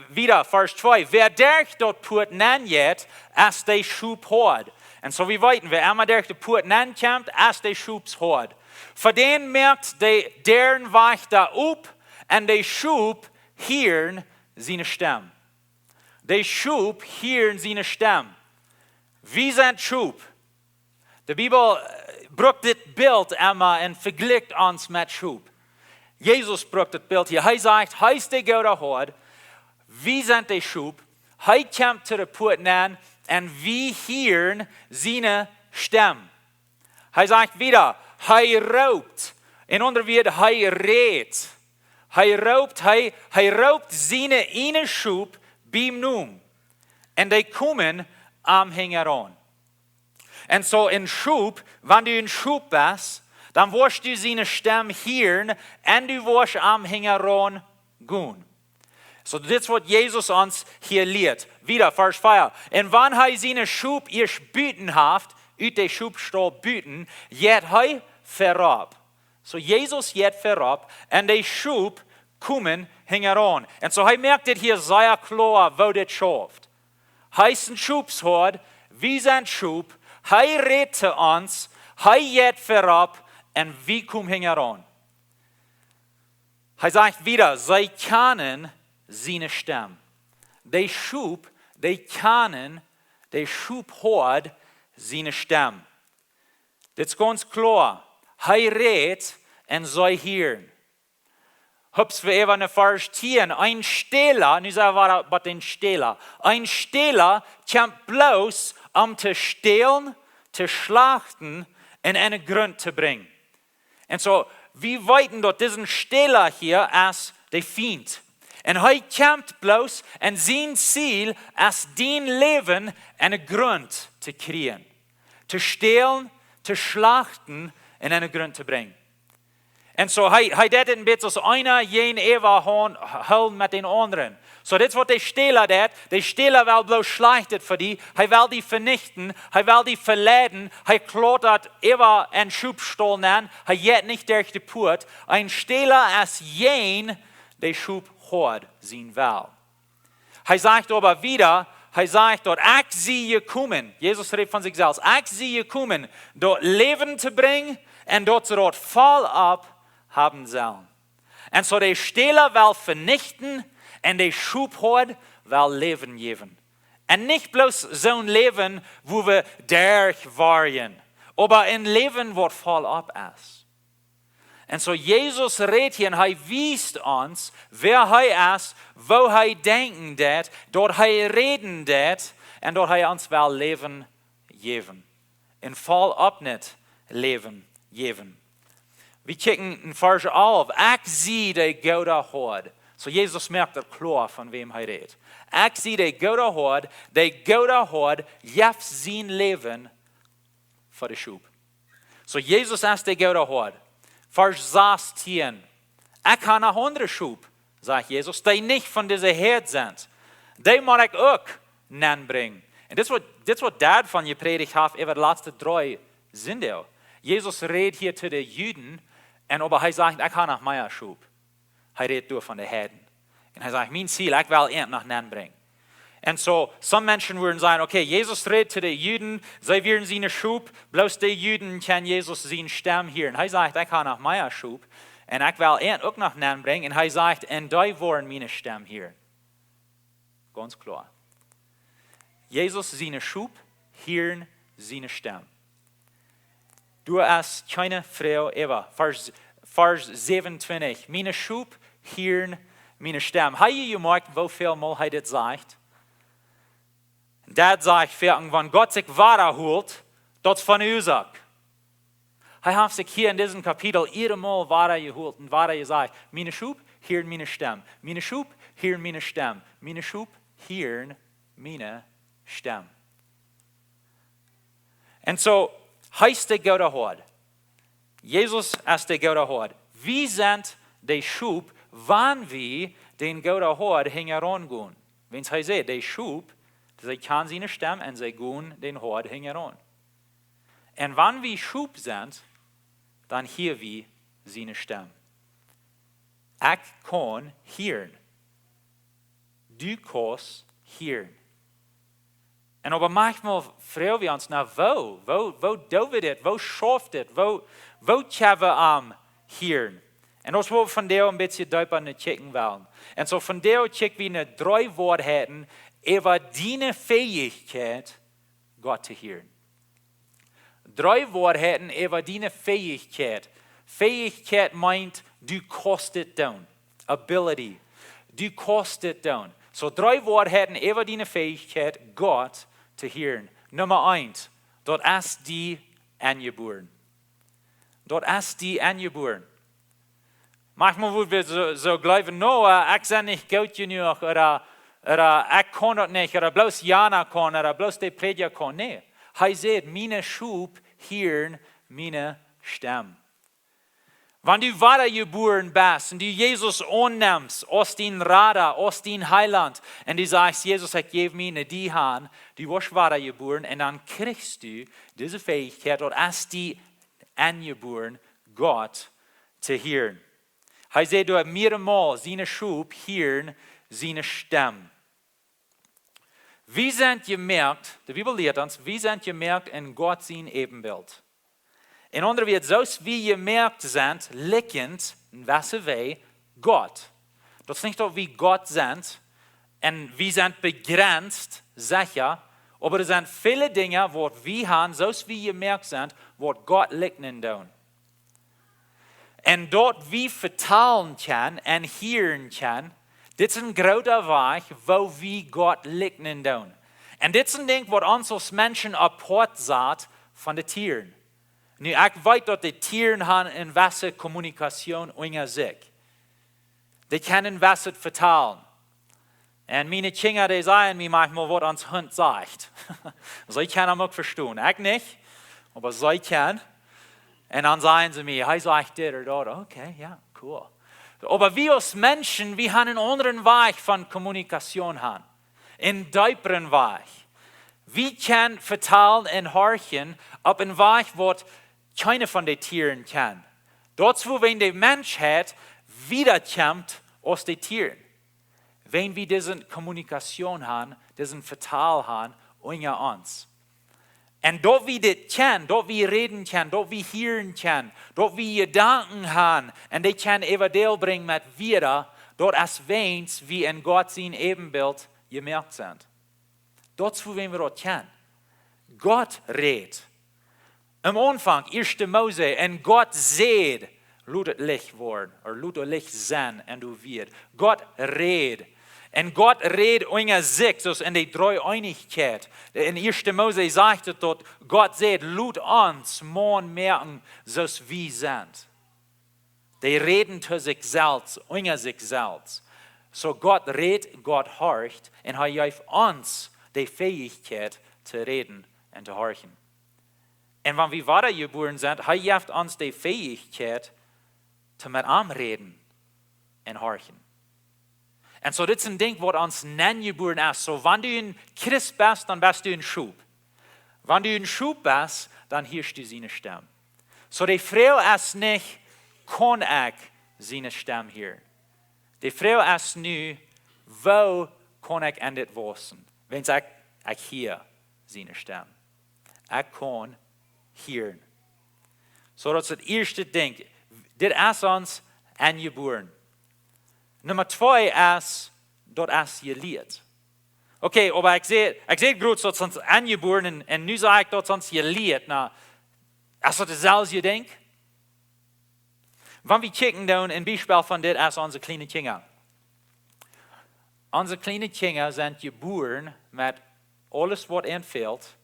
Wieda, Varsch twee. Wäa derch daut Puat nenn jeit, es de Schophoad. Un soo, wie weeten, wäa emma derch de Puat nenn kjemt, es de Schopshoad. Fa dän moakt de Däarenwajchta op, un de Schop hieren siene Stemm. De Schop hieren siene Stemm. Wie sent Schop. De Bibel, äh, brukt dit Bilt emma un vejlikjt ons met Schop. Jesus brukt dit Bilt hia. Hee sajcht, hee es de goode Hoad. Wie sent de Schop. Hee kjemt to de Puat nenn un wie hieren siene Stemm. Hee sajcht wieda, hee roopt. En aundre Wieed, hee rät. Hee roopt, hee, hee roopt siene ieejne Schop biem Nomen. Un dee komen am hinjaraun. Un soo een Schop, wan du een Schop best, dan woascht du siene Stemm hieren un du woascht am hinjaraun gonen. Soo, dit es, waut Jesus ons hia lieet. Wieda, Varsch vea. Un wan hee siene Schop ieescht buten haft, ut de Schopstaul buten, jeit hee verop. Soo, Jesus jeit verop un de Schop komen hinjaraun. Un soo, hee moakt dit hia sea kloa, woo dit schauft. Hee es een Schopshoad, wie sent Schop, hee rät to ons, hee jeit verop un wie komen hinjaraun. Hee sajcht wieda, see kjanen siene Stemm. De Schop, dee kjanen de Schophoad siene Stemm. Dit es gaunz kloa. Hee rät un see hieren. Hups, wie äwa no Varsch tieen. Een Stäla, nu sent wie bie dän Stäla. Een Stäla kjemt bloos om to stälen, to schlachten un en de Grunt to brinjen. Un soo, wie weeten, daut dise Stäla hia es de Fient. Un hee kjemt bloos un sien Ziel es, dien Läwen en de Grunt to kjrieen. To stälen, to schlachten un en de Grunt to brinjen. Un soo, hee, hee deed dit een bät aus eena jäajen äwa hoolen met dän aundren. Soo, dit es waut de Stäla deed. De Stäla well bloos Schlajchtet fa die. Hee well die venichten. Hee well die veleiden. Hee klautat äwa een Schopstaul nenn. Hee jeit nich derch de Puat. Een Stäla es jäajen de Schophoad sien Well. Hee sajcht oba wieda, hee sajcht daut: "Ekj sie jekomen." Jesus rät von sikj selfst: "Ekj sie jekomen, daut Läwen to brinjen un daut see daut vollop haben sellen." Un soo de Stäla well venichten un de Schophoad well Läwen jäwen. Un nich bloos soon Läwen, wua wie derchwoaren, oba een Läwen, waut vollop es. Un soo Jesus rät hia un hee wiest ons, wäa hee es, woo hee denkjen deed, daut hee räden deed un daut hee ons well Läwen jäwen. Un vollop nich Läwen jäwen. Wie kjikjen en Varsch alf: "Ekj sie de goode Hoad." Soo Jesus moakt daut kloa, von wäm hee rät. "Ekj sie de goode Hoad, de goode Hoad jeft sien Läwen fa de Schop." Soo Jesus es de goode Hoad. Varsch sastieen: "Ekj hab noch aundre Schop", sajcht Jesus, "dee nich von dise Häad sent. Dee mott ekj uk nenbrinjen." Un dit es waut, dit es waut Dad von jeprädicht haft äwa de latste dree Sindach. Jesus rät hia to de Juden un oba hee sajcht: "Ekj hab noch mea Schop." Hee rät doa von de Heiden. Un hee sajcht: "Mien Ziel, ekj well an noch nenbrinjen." Un soo, some Menschen wudden sajen: "Okay, Jesus rät to de Juden, see wieren siene Schop, bloos de Juden kjennen Jesus siene Stemm hieren." Hee sajcht: "Ekj hab noch mea Schop un ekj well an uk noch nenbrinjen." Un hee sajcht: "Un dee woaren miene Stemm hieren." Gaunz kloa. Jesus siene Schop hieren siene Stemm. Doa es kjeene Froag äwa. Varsch, Varsch säwenuntwintich: "Miene Schop hieren miene Stemm." Hab jie jemoakjt, woo väl mol hee dit sajcht? Daut sajcht foaken, wan Gott sikj wada holt, daut es von Uasoak. Hee haft sikj hia en disen Kapitel jiedet Mol wada jehoolt un wada jesajcht: "Miene Schop hieren miene Stemm. Miene Schop hieren miene Stemm. Miene Schop hieren miene Stemm." Un soo, hee es de goode Hoad. Jesus es de goode Hoad. Wie sent de Schop, wan wie dän gooden Hoad hinjaraun gonen. Wiels hee säd, de Schop, see kjanen siene Stemm un see gonen dän Hoad hinjaraun. Un wan wie Schop sent, dan hia wie siene Stemm. Ekj kaun hieren. Du kaust hieren. Un oba maunchmol froag wie ons: "Na, woo? Woo, woo doo wie dit? Woo schauft dit? Woo, woo kjenn wie am hieren?" Un daut es waut wie vondoag een bät deepa no kjikjen wellen. Un soo vondoag kjikj wie no dree Woarheiten äwa diene Fäichkjeit, Gott to hieren. Dree Woarheiten äwa diene Fäichkjeit. Fäichkjeit meent, du kaust dit doonen. Ability. Du kaust dit doonen. Soo, dree Woarheiten äwa diene Fäichkjeit, Gott to hieren. Numma eent, daut es die enjebuaren. Daut es die enjebuaren. Maunchmol woa wie soo, soo jleewen: "No, äh, ekj sie nich goot jenuach", ooda, ooda "Ekj kaun daut nich", ooda "Bloos jana kaun", ooda "Bloos de Prädja kaun." Nä, hee sajcht: "Miene Schop hieren miene Stemm." Wan du wadajebuaren best un du Jesus aunnemst aus dien Rada, aus dien Heilaunt, un du sajchst: "Jesus, ekj jäw mie no die han", du woascht wadajebuaren un dan kjrichst du dise Fäichkjeit, daut es die enjebuaren, Gott to hieren. Hee sajcht doa mearemol: "Miene Schop hieren miene Stemm." Wie sent jemoakt, de Bibel lieet ons, wie sent jemoakt en Gott sien Äbenbilt. En aundre Wieed, soo aus wie jemoakt sent, likjent en jewesse Wies Gott. Daut es nich daut wie Gott sent un wie sent bejrenst, secha, oba doa sent väle Dinja, waut wie han, soo aus wie jemoakt sent, waut Gott likjnen doonen. Un daut wie vetalen kjennen un hieren kjennen, dit es een groota Wajch, woo wie Gott likjnen doonen. Un dit es een Dinkj, waut ons aus Menschen apoat sajcht von de Tieren. Nu, ekj weet, daut de Tieren han en jewesse Kommunikation unja sikj. Dee kjennen waut vetalen. Un miene Kjinja, dee sajen mie maunchmol, waut ons Hunt sajcht. See kjennen am uk vestonen. Ekj nich, oba see kjennen. Un dan sajen see mie, hee sajcht dit ooda daut. Okay, jo, cool. Oba wie aus Menschen, wie haben eenen aundren Wajch von Kommunikation han. Eenen deepren Wajch. Wie kjennen vetalen un horchen opp eenen Wajch, waut kjeena von de Tieren kaun. Daut es, woo wan de Menschheit wieda kjemt aus de Tieren. Wan wie dise Kommunikation han, dise Vetal han, unja ons. Un daut wie dit kjennen, daut wie räden kjennen, daut wie hieren kjennen, daut wie Jedanken han, un dee kjennen äwadäl brinjen met Wieed, daut es wäajens wie en Gott sien Äwenbilt jemoakt sent. Daut es, woo wan wie daut kjennen. Gott rät. Em Aunfank, ieeschte Mose, un Gott säd, lot et Licht woaren, ooda lot et Licht sennen, un doa wort. Gott rät. Un Gott rät unja sikj, soo aus en de Dreeeenichkjeit. En ieeschte Mose sajcht et daut Gott säd, lot ons Maun moaken, soo aus wie sent. Dee räden to sikj selfst, unja sikj selfst. Soo Gott rät, Gott horcht, un hee jeft ons de Fäichkjeit to räden un to horchen. Un wan wie wadajebuaren sent, hee jeft ons de Fäichkjeit to met am räden un horchen. Un soo, dit es een Dinkj, waut ons nenjebuaren es. Soo, wan du een Christ best, dan best du een Schop. Wan du een Schop best, dan hieescht du siene Stemm. Soo, de Froag es nich, kaun ekj siene Stemm hieren? De Froag es nu, woo kaun ekj aun dit wausen? Wan ekj, ekj hia siene Stemm. Ekj kaun hieren. Soo, daut es daut ieeschte Dinkj. Dit es ons enjebuaren. Numma twee es, daut es jelieet. Okay, oba ekj säd, ekj säd krakjt daut es ons enjebuaren un, un nu saj ekj daut es ons jelieet. Na, es daut dautselwje Dinkj? Wan wie kjikjen dan een Biespel von dit es onse kjliene Kjinja. Onse kjliene Kjinja sent jebuaren met aules waut an fält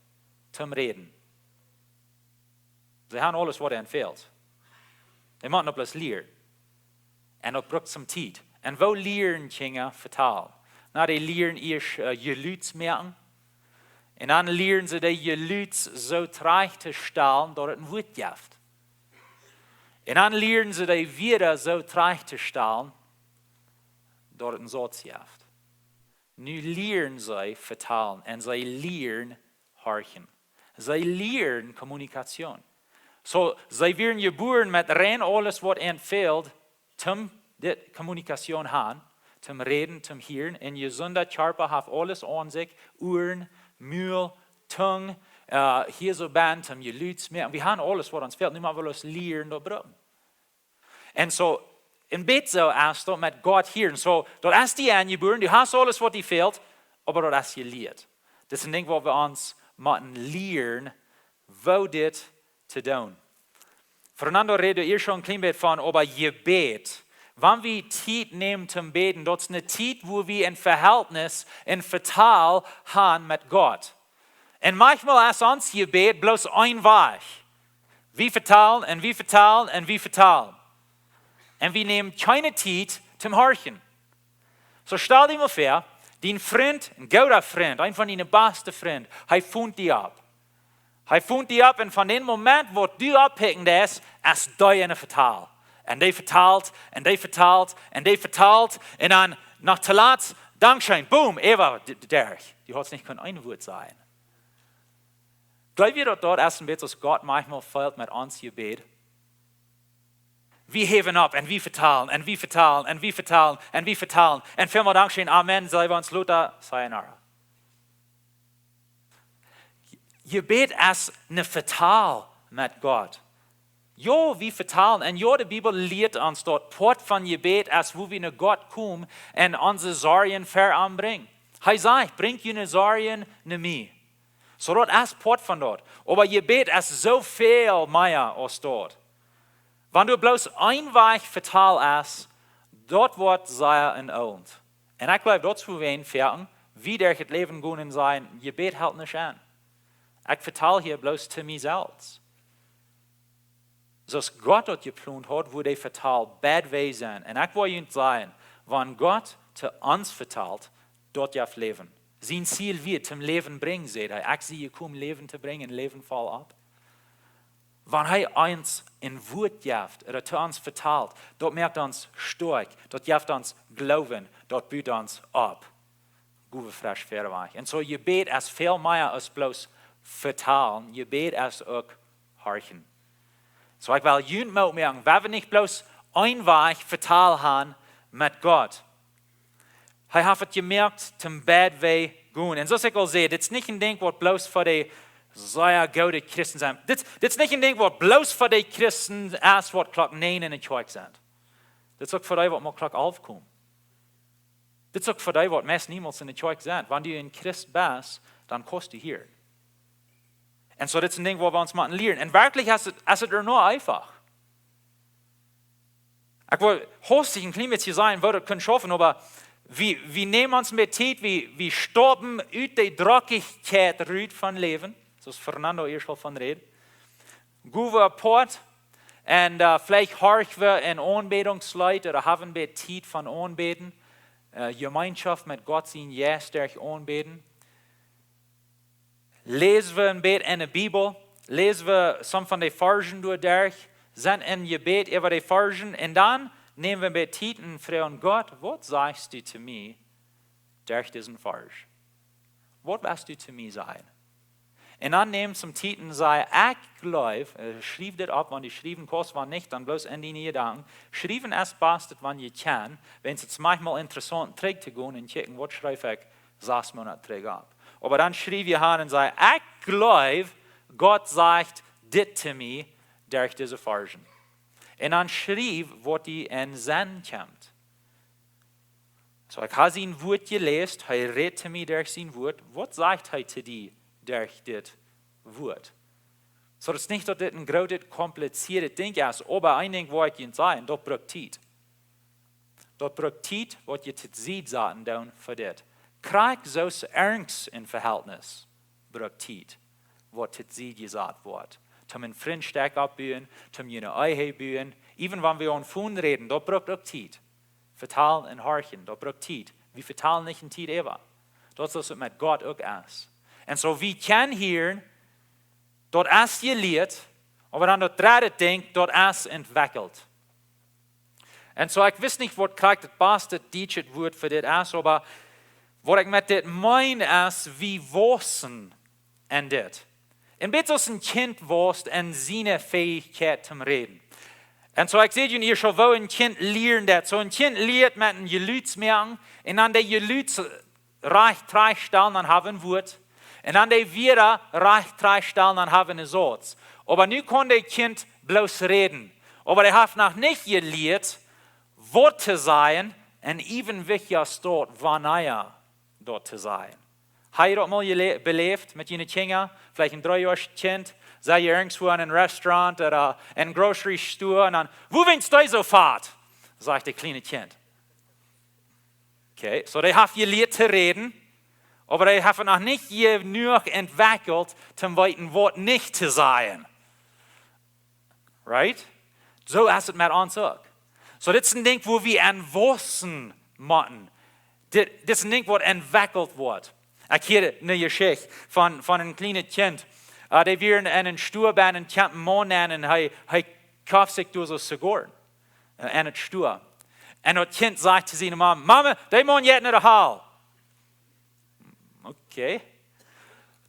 toom räden. See han aules waut an fält. Dee motten bloos lieren. Un daut brukt soone Tiet. Un woo lieren Kjinja vetalen? Na, dee lieren ieescht, äh, Jelud moaken. Un dan lieren see de Jelud soo trajcht to stalen daut et een Wuat jeft. Un dan lieren see de Wieed soo trajcht to stalen daut et een Sauz jeft. Nu lieren see vetalen un see lieren horchen. See lieren Kommunikation. Soo, see wieren jebuaren met rein aules waut an fält, toom dit Kommunikation han, toom räden, toom hieren. Een jesunda Kjarpa haft aules aun sikj, Uaren, Mul, Tung, äh, hia soo bennen, toom Jelud moaken. Wie han aules waut ons fält. Nu mott wie bloos lieren daut brucken. Un soo, een bät soo es daut met Gott hieren. Soo, daut es die enjebuaren, du hast aules waut die fält, oba daut es jelieet. Dit es een Dinkj waut wie ons motten lieren, woo dit to doonen. Fernando räd ieescht een kjlien bät von, oba Jebäd. Wan wie Tiet nämen toom bäden, daut es eene Tiet, wua wie een Vehältnis, een Vetal han met Gott. Un maunchmol es ons Jebäd bloos een Wajch. Wie vetalen un wie vetalen un wie vetalen. Un wie nämen kjeene Tiet toom horchen. Soo stal die mol väa, dien Frint, een gooda Frint, een von diene baste Frind, hee foont die opp. Hee foont die opp un von dän Moment waut du opppicken deist, es dee en een Vetal. Un dee vetalt, un dee vetalt, un dee vetalt, un dan noch toolatst, dankscheen, boom, äwa, d-, d-, derch. Du hast nich kunnt een Wuat sajen. Jleew jie daut daut es een bät aus Gott maunchmol fält met ons Jebäd? Wie häwen opp un wie vetalen un wie vetalen un wie vetalen un wie vetalen. Un väl mol dankscheen, amen, see wie ons lota, sayonara. Jebäd es een Vetal met Gott. Jo, wie vetalen. Un jo, de Bibel lieet ons daut Poat von Jebäd es, wua wie no Gott komen un onse Sorjen ver am brinjen. Hee sajcht, brinjt june Sorjen no mie. Soo daut es Poat von daut. Oba Jebäd es soo väl mea aus daut. Wan du bloos een Wajch vetalen hast, daut woat sea enoolt. Un ekj jleew, daut es wua wie foaken, wua wie derch daut Läwen gonen un sajen, Jebäd helt nich aun. Ekj vetal hia bloos to mie selfst. Soo aus Gott daut jeplont haud, wudd dee Vetal bie wie sennen. Un ekj well junt sajen, wan Gott to ons vetalt, daut jeft Läwen. Sien Ziel wia, toom Läwen brinjen, säd hee. Ekj sie jekomen, Läwen to brinjen, Läwen voll opp. Wan hee ons een Wuat jeft, ooda to ons vetalt, daut moakt ons stoakj, daut jeft ons Gloowen, daut but ons opp. Goot, fresch verwoat. Un soo, Jebäd es väl mea aus bloos vetalen. Jebäd es uk horchen. Soo, ekj well junt Moot moaken, wie woaren nich bloos een Wajch vetalen han met Gott. Hee haft et jemoakt toom beid Wäaj gonen. Un soo aus ekj aul säd, dit es nich een Dinkj waut bloos fa de sea goode Christen sent. Dit, dit es nich een Dinkj waut bloos fa de Christen es waut Klock näajen enne Kjoakj sent. Dit es uk fa dee waut mau Klock alf komen. Dit es uk fa dee waut meist niemols enne Kjoakj sent. Wan du een Christ best, dan kaust du hia. Un soo, dit es een Dinkj waut wie ons motten lieren. Un werkjlich es et, es et uk noch eefach. Ekj well hastich een kjlien bät sajen, woo daut kaun schaufen, oba wie, wie nämen ons mea Tiet, wie, wie stoppen ut de Drockichkjeit rut von Läwen, soo aus Fernando ieescht aul von räd. Go wie apoat un, äh, veleicht horch wie een Aunbädungsleet ooda haben wie Tiet von aunbäden, äh, Jemeenschoft met Gott sien Jeist derch aunbäden. Läs wie een bät enne Bibel, läs wie some von de Varzen doa derch, sent em Jebäd äwa de Varzen, un dan näm wie een bät Tiet un froag Gott: "Waut sajchst du to mie derch disen Varsch? Waut west du to mie sajen?" Un dan näm some Tiet un saj: "Ekj jleew", äh, schriew dit opp, wan du schriewen kaust, wan nich, dan bloos en diene Jedanken. Schriewen es bast, wan jie kjennen, wiels et es maunchmol interessaunt, trigj to gonen un checken, waut schreef ekj sas Moonat trigj opp. Oba dan schriew jie han un saj: "Ekj jleew, Gott sajcht dit to mie derch dise Varzen." Un dan schriew, waut die en Senn kjemt. Soo, ekj hab sien Wuat jeläst, hee rät to mie derch sien Wuat. Waut sajcht hee to die derch dit Wuat? Soo, daut es nich daut dit een grootet, komplizieetet Dinkj es, oba een Dinkj woa ekj junt sajen, daut brukt Tiet. Daut brukt Tiet, waut jie to Sied saten doonen fa dit. Krakjt soo aus irjent een Vehältnis brukt Tiet, waut to Sied jesat woat. Toom een Frintschap oppbuen, toom june Ehe buen, even wan wie aun Phone räden, daut brukt uk Tiet. Vetalen un horchen, daut brukt Tiet. Wie vetalen nich en Tiet äwa. Daut es soo aus et met Gott uk es. Un soo, wie kjennen hieren, daut es jelieet, oba dan daut dredde Dinkj, daut es entwekjelt. Un soo, ekj weet nich, waut krakjt daut baste dietsche Wuat fa dit es, oba waut ekj met dit meen es, wie wausen en dit. Een bät soo aus een Kjint waust en siene Fäichkjeit toom räden. Un soo, ekj säd junt ieescht aul, woo een Kjint lieet daut. Soo een Kjint lieet met een Jelud moaken un dan de Jelud rajcht trigjstalen, dan hab wie een Wuat. Un dan de Wieed rajcht trigjstalen, dan hab wie een Sauz. Oba nu kaun daut Kjint bloos räden. Oba dee haft noch nich jelieet, waut to sajen, un even wichtja es daut, wanea daut to sajen. Hab jie daut mol jele-, beläft met june Kjinja? Veleicht een dree Joa Kjint, sie jie irjentwua en een Restaurant ooda en een Grocery Store un dan: "Woo west du soo fat?" sajcht daut kjliene Kjint. Okay, soo dee haft jelieet to räden, oba dee haft noch nich jenuach entwekjelt, toom weeten, waut nich to sajen. Right? Soo es et met ons uk. Soo, dit es een Dinkj, wua wie aun wausen motten. Dit, dit es een Dinkj, waut entwekjelt woat. Ekj hia eene Jeschicht von, von een kjlienet Kjint. Äh, dee wieren en een Store bie een bekjaunten Maun un hee, hee koft sikj doa soo Zigoaren, äh, en daut Store. Un daut Kjint sajcht to siene Mame: "Mame, dee Maun jeit no de Hal." Okay.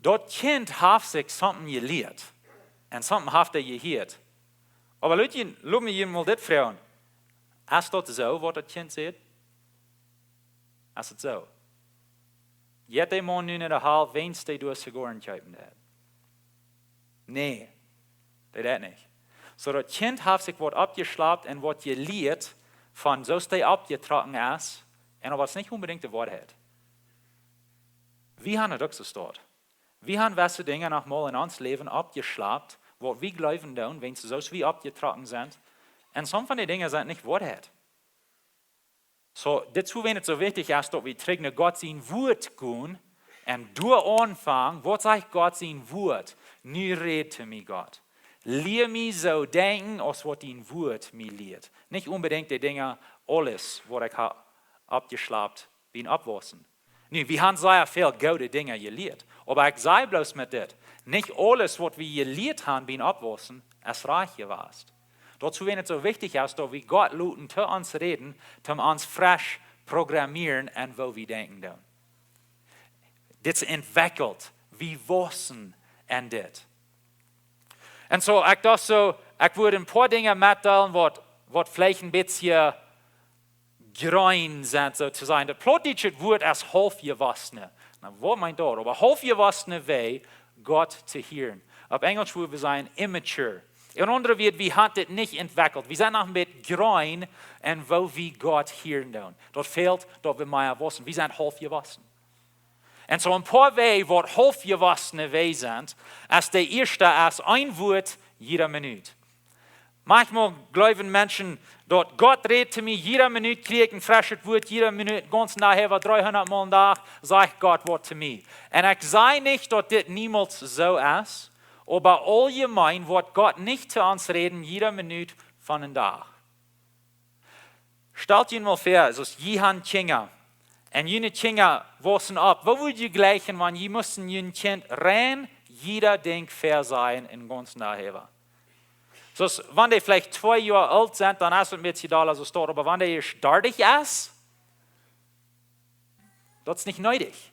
Daut Kjint haft sikj something jelieet. Un something haft dee jehieet. Oba lot jie, lot mie junt mol dit froagen. Es daut soo, waut daut Kjint sajcht? Es et soo? Jeit dee Maun nu no de Hal, wiels dee doa Zigoaren kjeepen deit? Nä, dee deit nich. Soo daut Kjint haft sikj waut oppjeschlapt un waut jelieet von soo aus dee oppjetrocken es, un daut es nich onbedinjt de Woarheit. Wie haben daut uk soo staut. Wie haben jewesse Dinja noch mol en ons Läwen oppjeschlapt, waut wie jleewen doonen, wiels soo aus wie oppjetrocken sent. Un some von dee Dinja sent nich Woarheit. Soo, dit es wuarom et soo wichtich es, daut wie trigj no Gott sien Wuat gonen un doa aunfangen. Waut sajcht Gott sien Wuat? Nu räd to mie, Gott. Lia mie soo denkjen aus waut dien Wuat mie lieet. Nich onbedinjt dee Dinja, aules, waut ekj hab oppjeschlapt biem Oppwaussen. Nu, wie haben sea väl goode Dinja jelieet. Oba ekj saj bloos met dit: Nich aules, waut wie jelieet haben biem Oppwaussen, es rajcht jewast. Daut es wuarom et soo wichtich es, daut wie Gott loten to ons räden, toom ons fresch programmieren un woo wie denkjen doonen. Dit es entwickelt, wie wausen en dit. Un soo, ekj docht soo, ekj wudd een poa Dinja metdeelen, waut, waut veleicht een bät jrein sent, soo to sajen. Daut plautdietsche Wuat es haulfjewossene. Na, waut meent daut? Oba haulfjewossene Wäaj, Gott to hieren. Opp Enjelsch wudd wie sajen immature. En aundre Wieed, wie haben dit nich entwickelt. Wie sent noch een bät jrein en woo wie Gott hieren doonen. Daut fält, daut wie mea wausen. Wie sent haulfjewossen. Un soo een poa Wäaj, waut haulfjewossene Wäaj sent, es de ieeschte es een Wuat jiede Minut. Maunchmol jleewen Menschen, daut Gott rät to mie, jiede Minut kjrie ekj een freschet Wuat, jiede Minut, gaunz nohäa, dreehundat Mol een Dach, sajcht Gott waut to mie. Un ekj saj nich, daut dit niemols soo es, oba auljemeen woat Gott nich to ons räden, jiede Minut von een Dach. Stalt junt mol väa, soo aus jie han Kjinja. Un june Kjinja wausen opp. Woo wudd jie jleichen, wan jie musten jun Kjint rein jieda Dinkj väasajen un gaunz nohäa? Soo aus, wan dee veleicht twee Joa oolt sent, dan es et een bät dolla soo stoakj. Oba wan dee ieescht dartich es, daut es nich needich.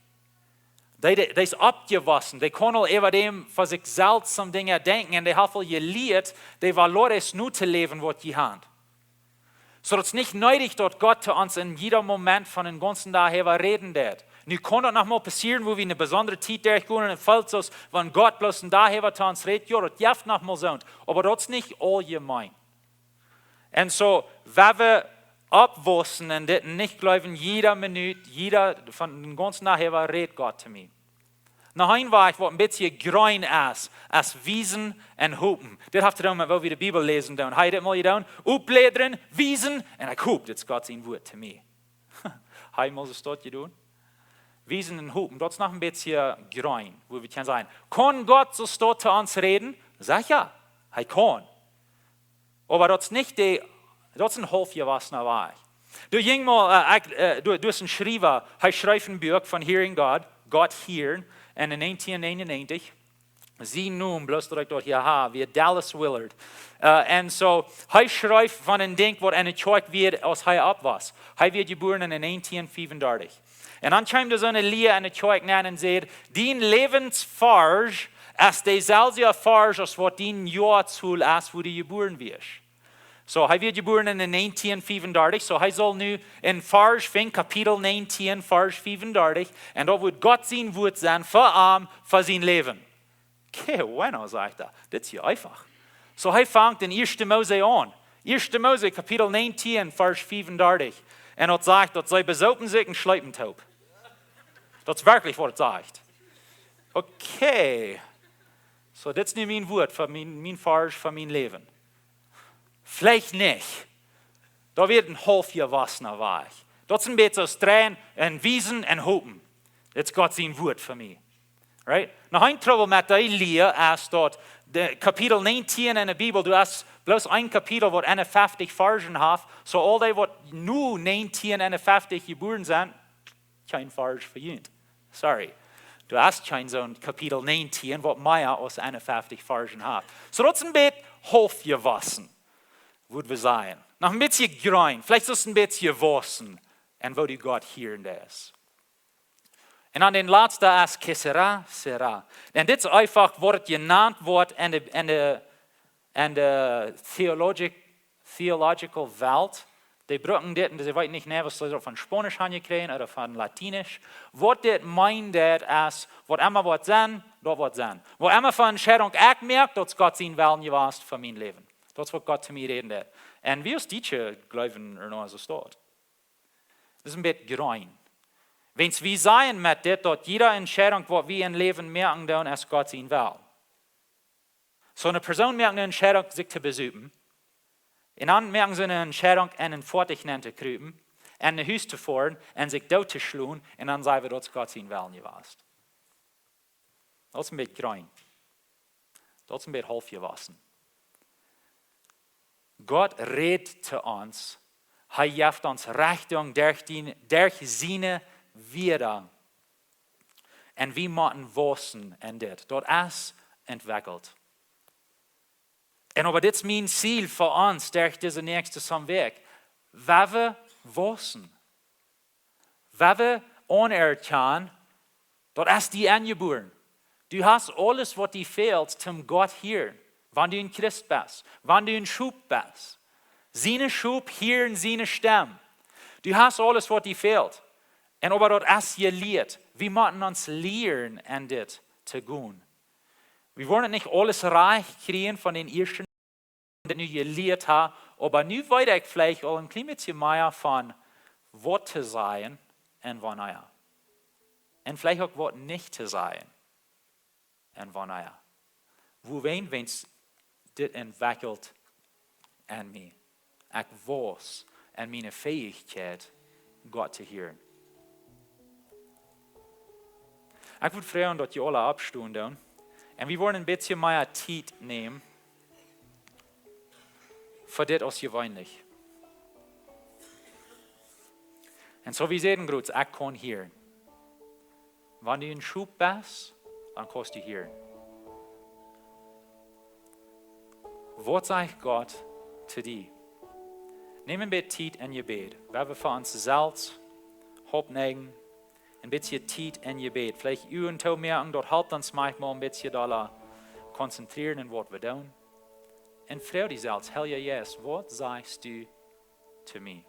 Dee, dee, dee es oppjewossen. Dee kaun aul äwa däm fa sikj selfst soone Dinja denkjen. Un dee haft aul jelieet, de valores nu to läwen, waut jie han. Soo daut es nich needich, daut Gott to ons en jieda Moment von een gaunzen Dach äwa räden deit. Nu kaun daut noch mol passieren, wua wie eene besondre Tiet derchgonen un et felt soo aus wan Gott bloos een Dach äwa to ons rät. Jo, daut jeft noch mol soont. Oba daut es nich auljemeen. Un soo, wan wie oppwausen un dit nich jleewen, jieda Minut, jieda, von een gaunzen Dach äwa rät Gott to mie. Noch een Wajch, waut een bät jrein es, es wiesen un hopen. Dit haft to doonen met woo wie de Bibel läsen doonen. Hab jie dit mol jedonen? Oppblädren, wiesen, un ekj hop, dit es Gott sien Wuat to mie. Hab jie mol soo waut jedonen? Wiesen un hopen, daut es noch een bät jrein, wua wie kjennen sajen. Kaun Gott soo waut to ons räden? Secha, hee kaun. Oba daut es nich de, daut es een haulfjewossena Wajch. Doa jinkj mol, äh, ekj, äh, doa, doa es een Schriewa, hee schreef een Buak von Hearing God, Gott hieren, en de negentien negenennegentig. Sien Nomen, bloos daut ekj daut hia hab, wia Dallas Willard. Äh, un soo, hee schreef von een Dinkj waut enne Kjoakj wia, aus hee opp wia. Hee wia jebuaren en de negentien fiefundartich. Un dan kjeem doa soone Lia enne Kjoakj nenn un säd: "Dien Läwensvarsch es deeselwja Varsch aus waut dien Joa Tol es, wua du jebuaren wieescht." Soo, hee wia jebuaren en de negentien fiefundartich, soo hee saul nu een Varsch finjen, Kapitel negentien, Varsch fiefundartich, un daut woat Gott sien Wuat sennen fa am, fa sien Läwen. Qué bueno, sajcht hee. Dit es je eefach. Soo, hee fangt en ieeschte Mose aun. Ieeschte Mose, Kapitel negentien, Varsch fiefundartich. Un daut sajcht, daut see besaupen sikj un schleepen toop. Daut es werkjlich waut et sajcht. Okay. Soo, dit es nu mien Wuat fa mien, mien Varsch, fa mien Läwen. Veleicht nich. Daut wia een haulfjewossena Wajch. Daut es een bät soo aus dreien un wiesen un hopen. Dit es Gott sien Wuat fa mie. Right? Noch een Trubbel met dee Lia es daut de Kapitel negentien en de Bibel, du hast bloos een Kapitel waut eenunfeftich Varschen haft, soo aul dee waut nu negentien eenunfeftich jebuaren sent, kjeen Varsch fa junt. Sorry. Du hast kjeen soon Kapitel negentien waut mea aus eenunfeftich Varschen haft. Soo daut es een bät haulfjewossen, wudd wie sajen. Noch een bät jrein, veleicht es et een bät jewossen, un woo du Gott hieren deist. Un dan de latste es que sera, sera. Un dit es eefach waut et jenant woat en de, en de, en de theologic, theological Welt. Dee brucken dit un see weeten nich, nä, waut see daut von Spaunisch han jekjräajen ooda von Latinisch. Waut dit meent, daut es, waut emma woat sennen, daut woat sennen. Waut emma fa Entscheidunk ekj moak, daut es Gott sien Wellen jewast fa mien Läwen. Daut es waut Gott to mie räden deit. Un wie aus Dietsche jleewen ea noch soo daut. Daut es een bät jrein. Wiels wie sajen met dit, daut jiede Entscheidunk waut wie em Läwen moaken doonen, es Gott sien Wellen. Soo, eene Persoon moakt eene Entscheidunk, sikj to besupen. Un dan moaken see eene Entscheidunk, en een Foatich nenn to krupen, en no Hus to foaren, un sikj doot to schlonen, un dan sajen wie, daut es Gott sien Wellen jewast. Daut es een bät jrein. Daut es een bät haulfjewossen. Gott rät to ons. Hee jeft ons Rechtunk derch dien, derch siene Wieed. Un wie motten wausen en dit. Daut es entwickelt. Un oba dit es mien Ziel fa ons derch dise näakjste Sonnwäakj. Woa wie wausen. Woa wie aunerkjanen, daut es die enjebuaren. Du hast aules, waut die fält, toom Gott hieren. Wan du een Christ best, wan du een Schop best. Siene Schop hieren siene Stemm. Du hast aules, waut die fält. Un oba daut es jelieet. Wie motten ons lieren en dit to gonen. Wie woaren nich aules rajcht kjrieen von dän ieeschten, waut nu jelieet ha, oba nu weet ekj veleicht aul een kjlien bät mea von waut to sajen un wanea. Un veleicht uk waut nich to sajen un wanea. Wuarom, wiels dit entwekjelt en mie. Ekj waus en miene Fäichkjeit, Gott to hieren. Ekj wudd froagen, daut jie aula oppstonen doonen. Un wie woaren een bät mea Tiet nämen fa dit aus jeweenlich. Un soo, wie säden jrod, ekj kaun hieren. Wan du een Schop best, dan kaust du hieren. Waut sajcht Gott to die? Nem een bät Tiet en Jebäd. Woa wie fa ons selfst oppnäajen, een bät Tiet en Jebäd. Veleicht Uagen toomoaken, daut halpt ons maunchmol een bät dolla konzentrieren en waut wie doonen. Un froag die selfst, Heilja Jeist, waut sajchst du to mie?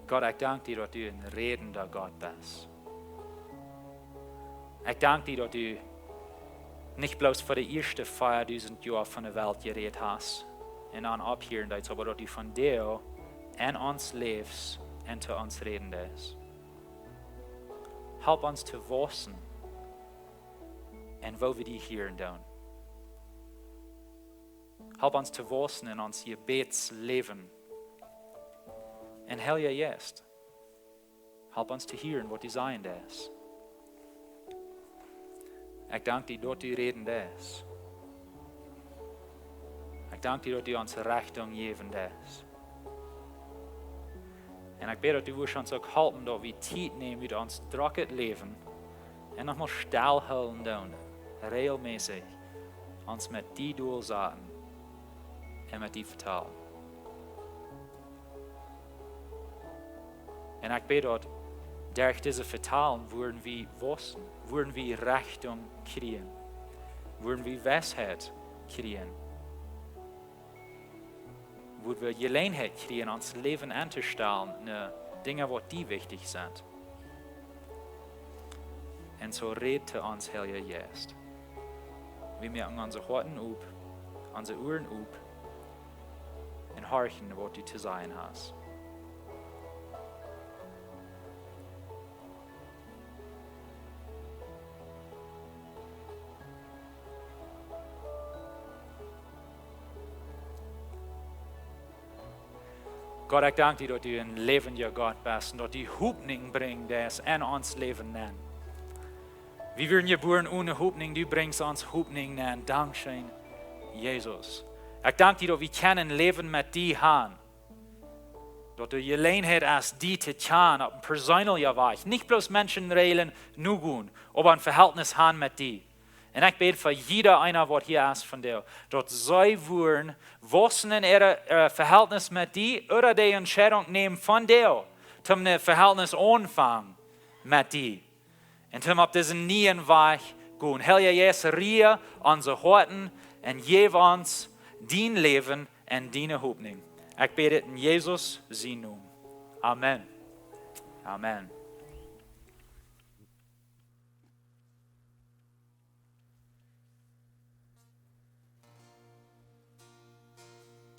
Gott, ekj dank die, daut du een rädenda Gott best. Ekj dank die, daut du nich bloos fa de ieeschte veadusent Joa von de Welt jerät hast un dan opphieren deetst, oba daut du vondoag en ons läfst un to ons räden deist. Help ons to wausen en woo wie die hieren doonen. Help ons to wausen en ons Jebädsläwen. Un Heilja Jeist, help ons to hieren waut du sajen deist. Ekj dank die, daut du räden deist. Ekj dank die, daut du ons Rechtunk jäwen deist. Un ekj bäd, daut du wurscht ons uk halpen, daut wie Tiet nämen ut ons drocket Läwen un noch mol stellhoolen doonen, reajelmässich ons met die dol saten un met die vetalen. Un ekj bäd, daut derch dise Vetalen woaren wie wausen, woaren wie Rechtunk kjrieen, woaren wie Weisheit kjrieen, woaren wie Jeläajenheit kjrieen, ons Läwen auntostonen no Dinja, waut die wichtich sent. Un soo räd to ons, Heilja Jeist. Wie moaken onse Hoaten op, onse Uaren op un horchen, waut du to sajen hast. Gott, ekj dank die, daut du een läwendja Gott best un daut du Hopninj brinjen deist en ons Läwen nenn. Wie wieren jebuaren one Hopninj, du brinjst ons Hopninj nenn. Dankscheen, Jesus. Ekj dank die, daut wie kjennen Läwen met die han. Daut de Jeläajenheit es, die to kjanen opp een perseenelja Wajch. Nich bloos Menschen räajlen, nu gonen, oba een Vehältnis han met die. Un ekj bäd fa jieda eena, waut hia es vondoag, daut see woaren wausen en äa, äa Vehältnis met die, ooda de Entscheidunk nämen vondoag, toom een Vehältnis aunfangen met die. Un toom opp disen nieen Wajch gonen. Heilja Jeist, ria onse Hoaten un jäw ons dien Läwen un diene Hopninj. Ekj bäd dit en Jesus sienen Nomen. Amen. Amen.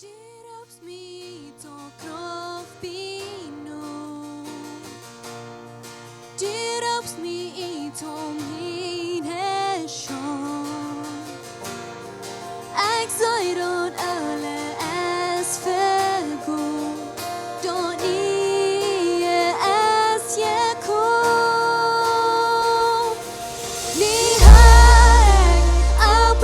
Du roopst mie to Krauft bie Noot. Du roopst mie to miene Schont. Ekj saj daut aules es vegonen, daut Niee es jekomen. Mien Hoat opp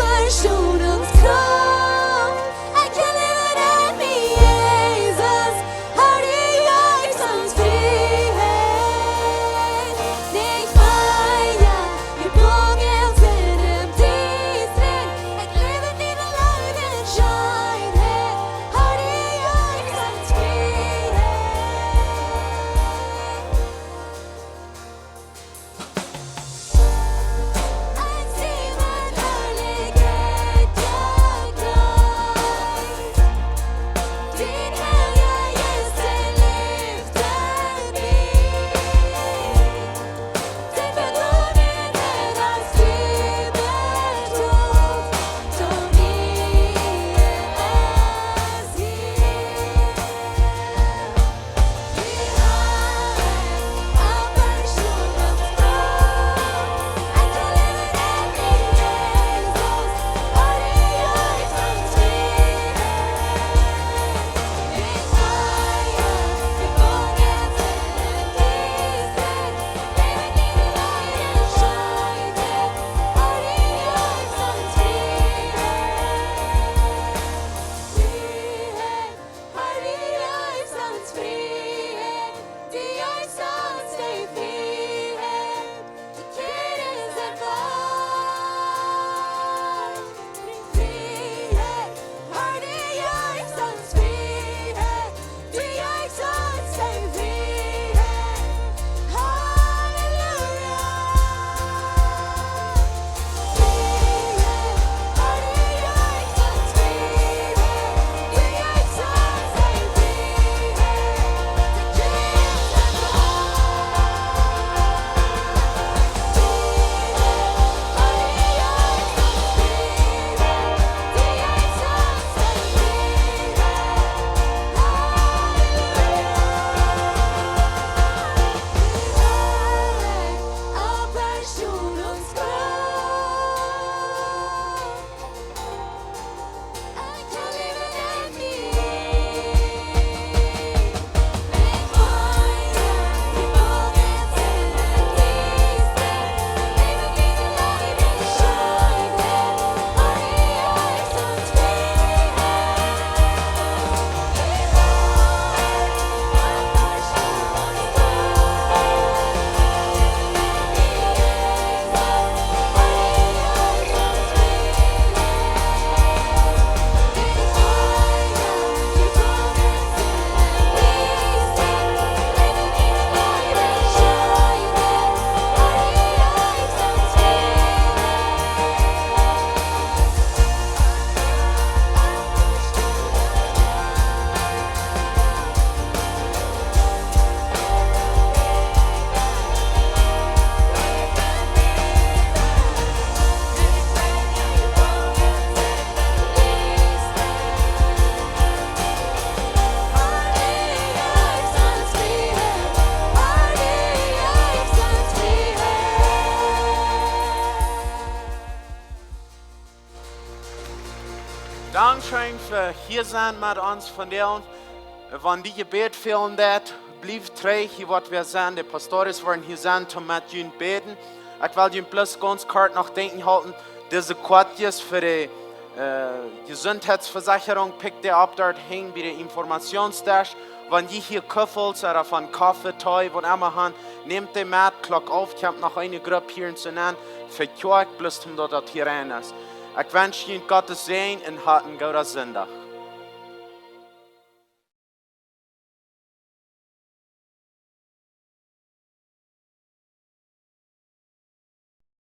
Dankscheen fa hia sennen met ons vondoag. Wan die Jebäd fälen deit, bliew trigj hia, waut wie sent. De Pastores woaren hia sennen toom met junt bäden. Ekj well junt bloos gaunz kort noch denkjen halpen: dise Koatjes fa de Jesuntheitsvesäkjrunk, pikjt dee opp doa hinjen bie de Informationsdesk. Wan jie hia Kuffels ooda von Koffe, Tee, waut emma han, nämt dee met. Klock alf kjemt noch eene Grupp hia en Zenan fa Kjoakj, bloos toom daut daut hia rein es. Ekj wensch junt Gottes Säajen un habt een gooden Sindach.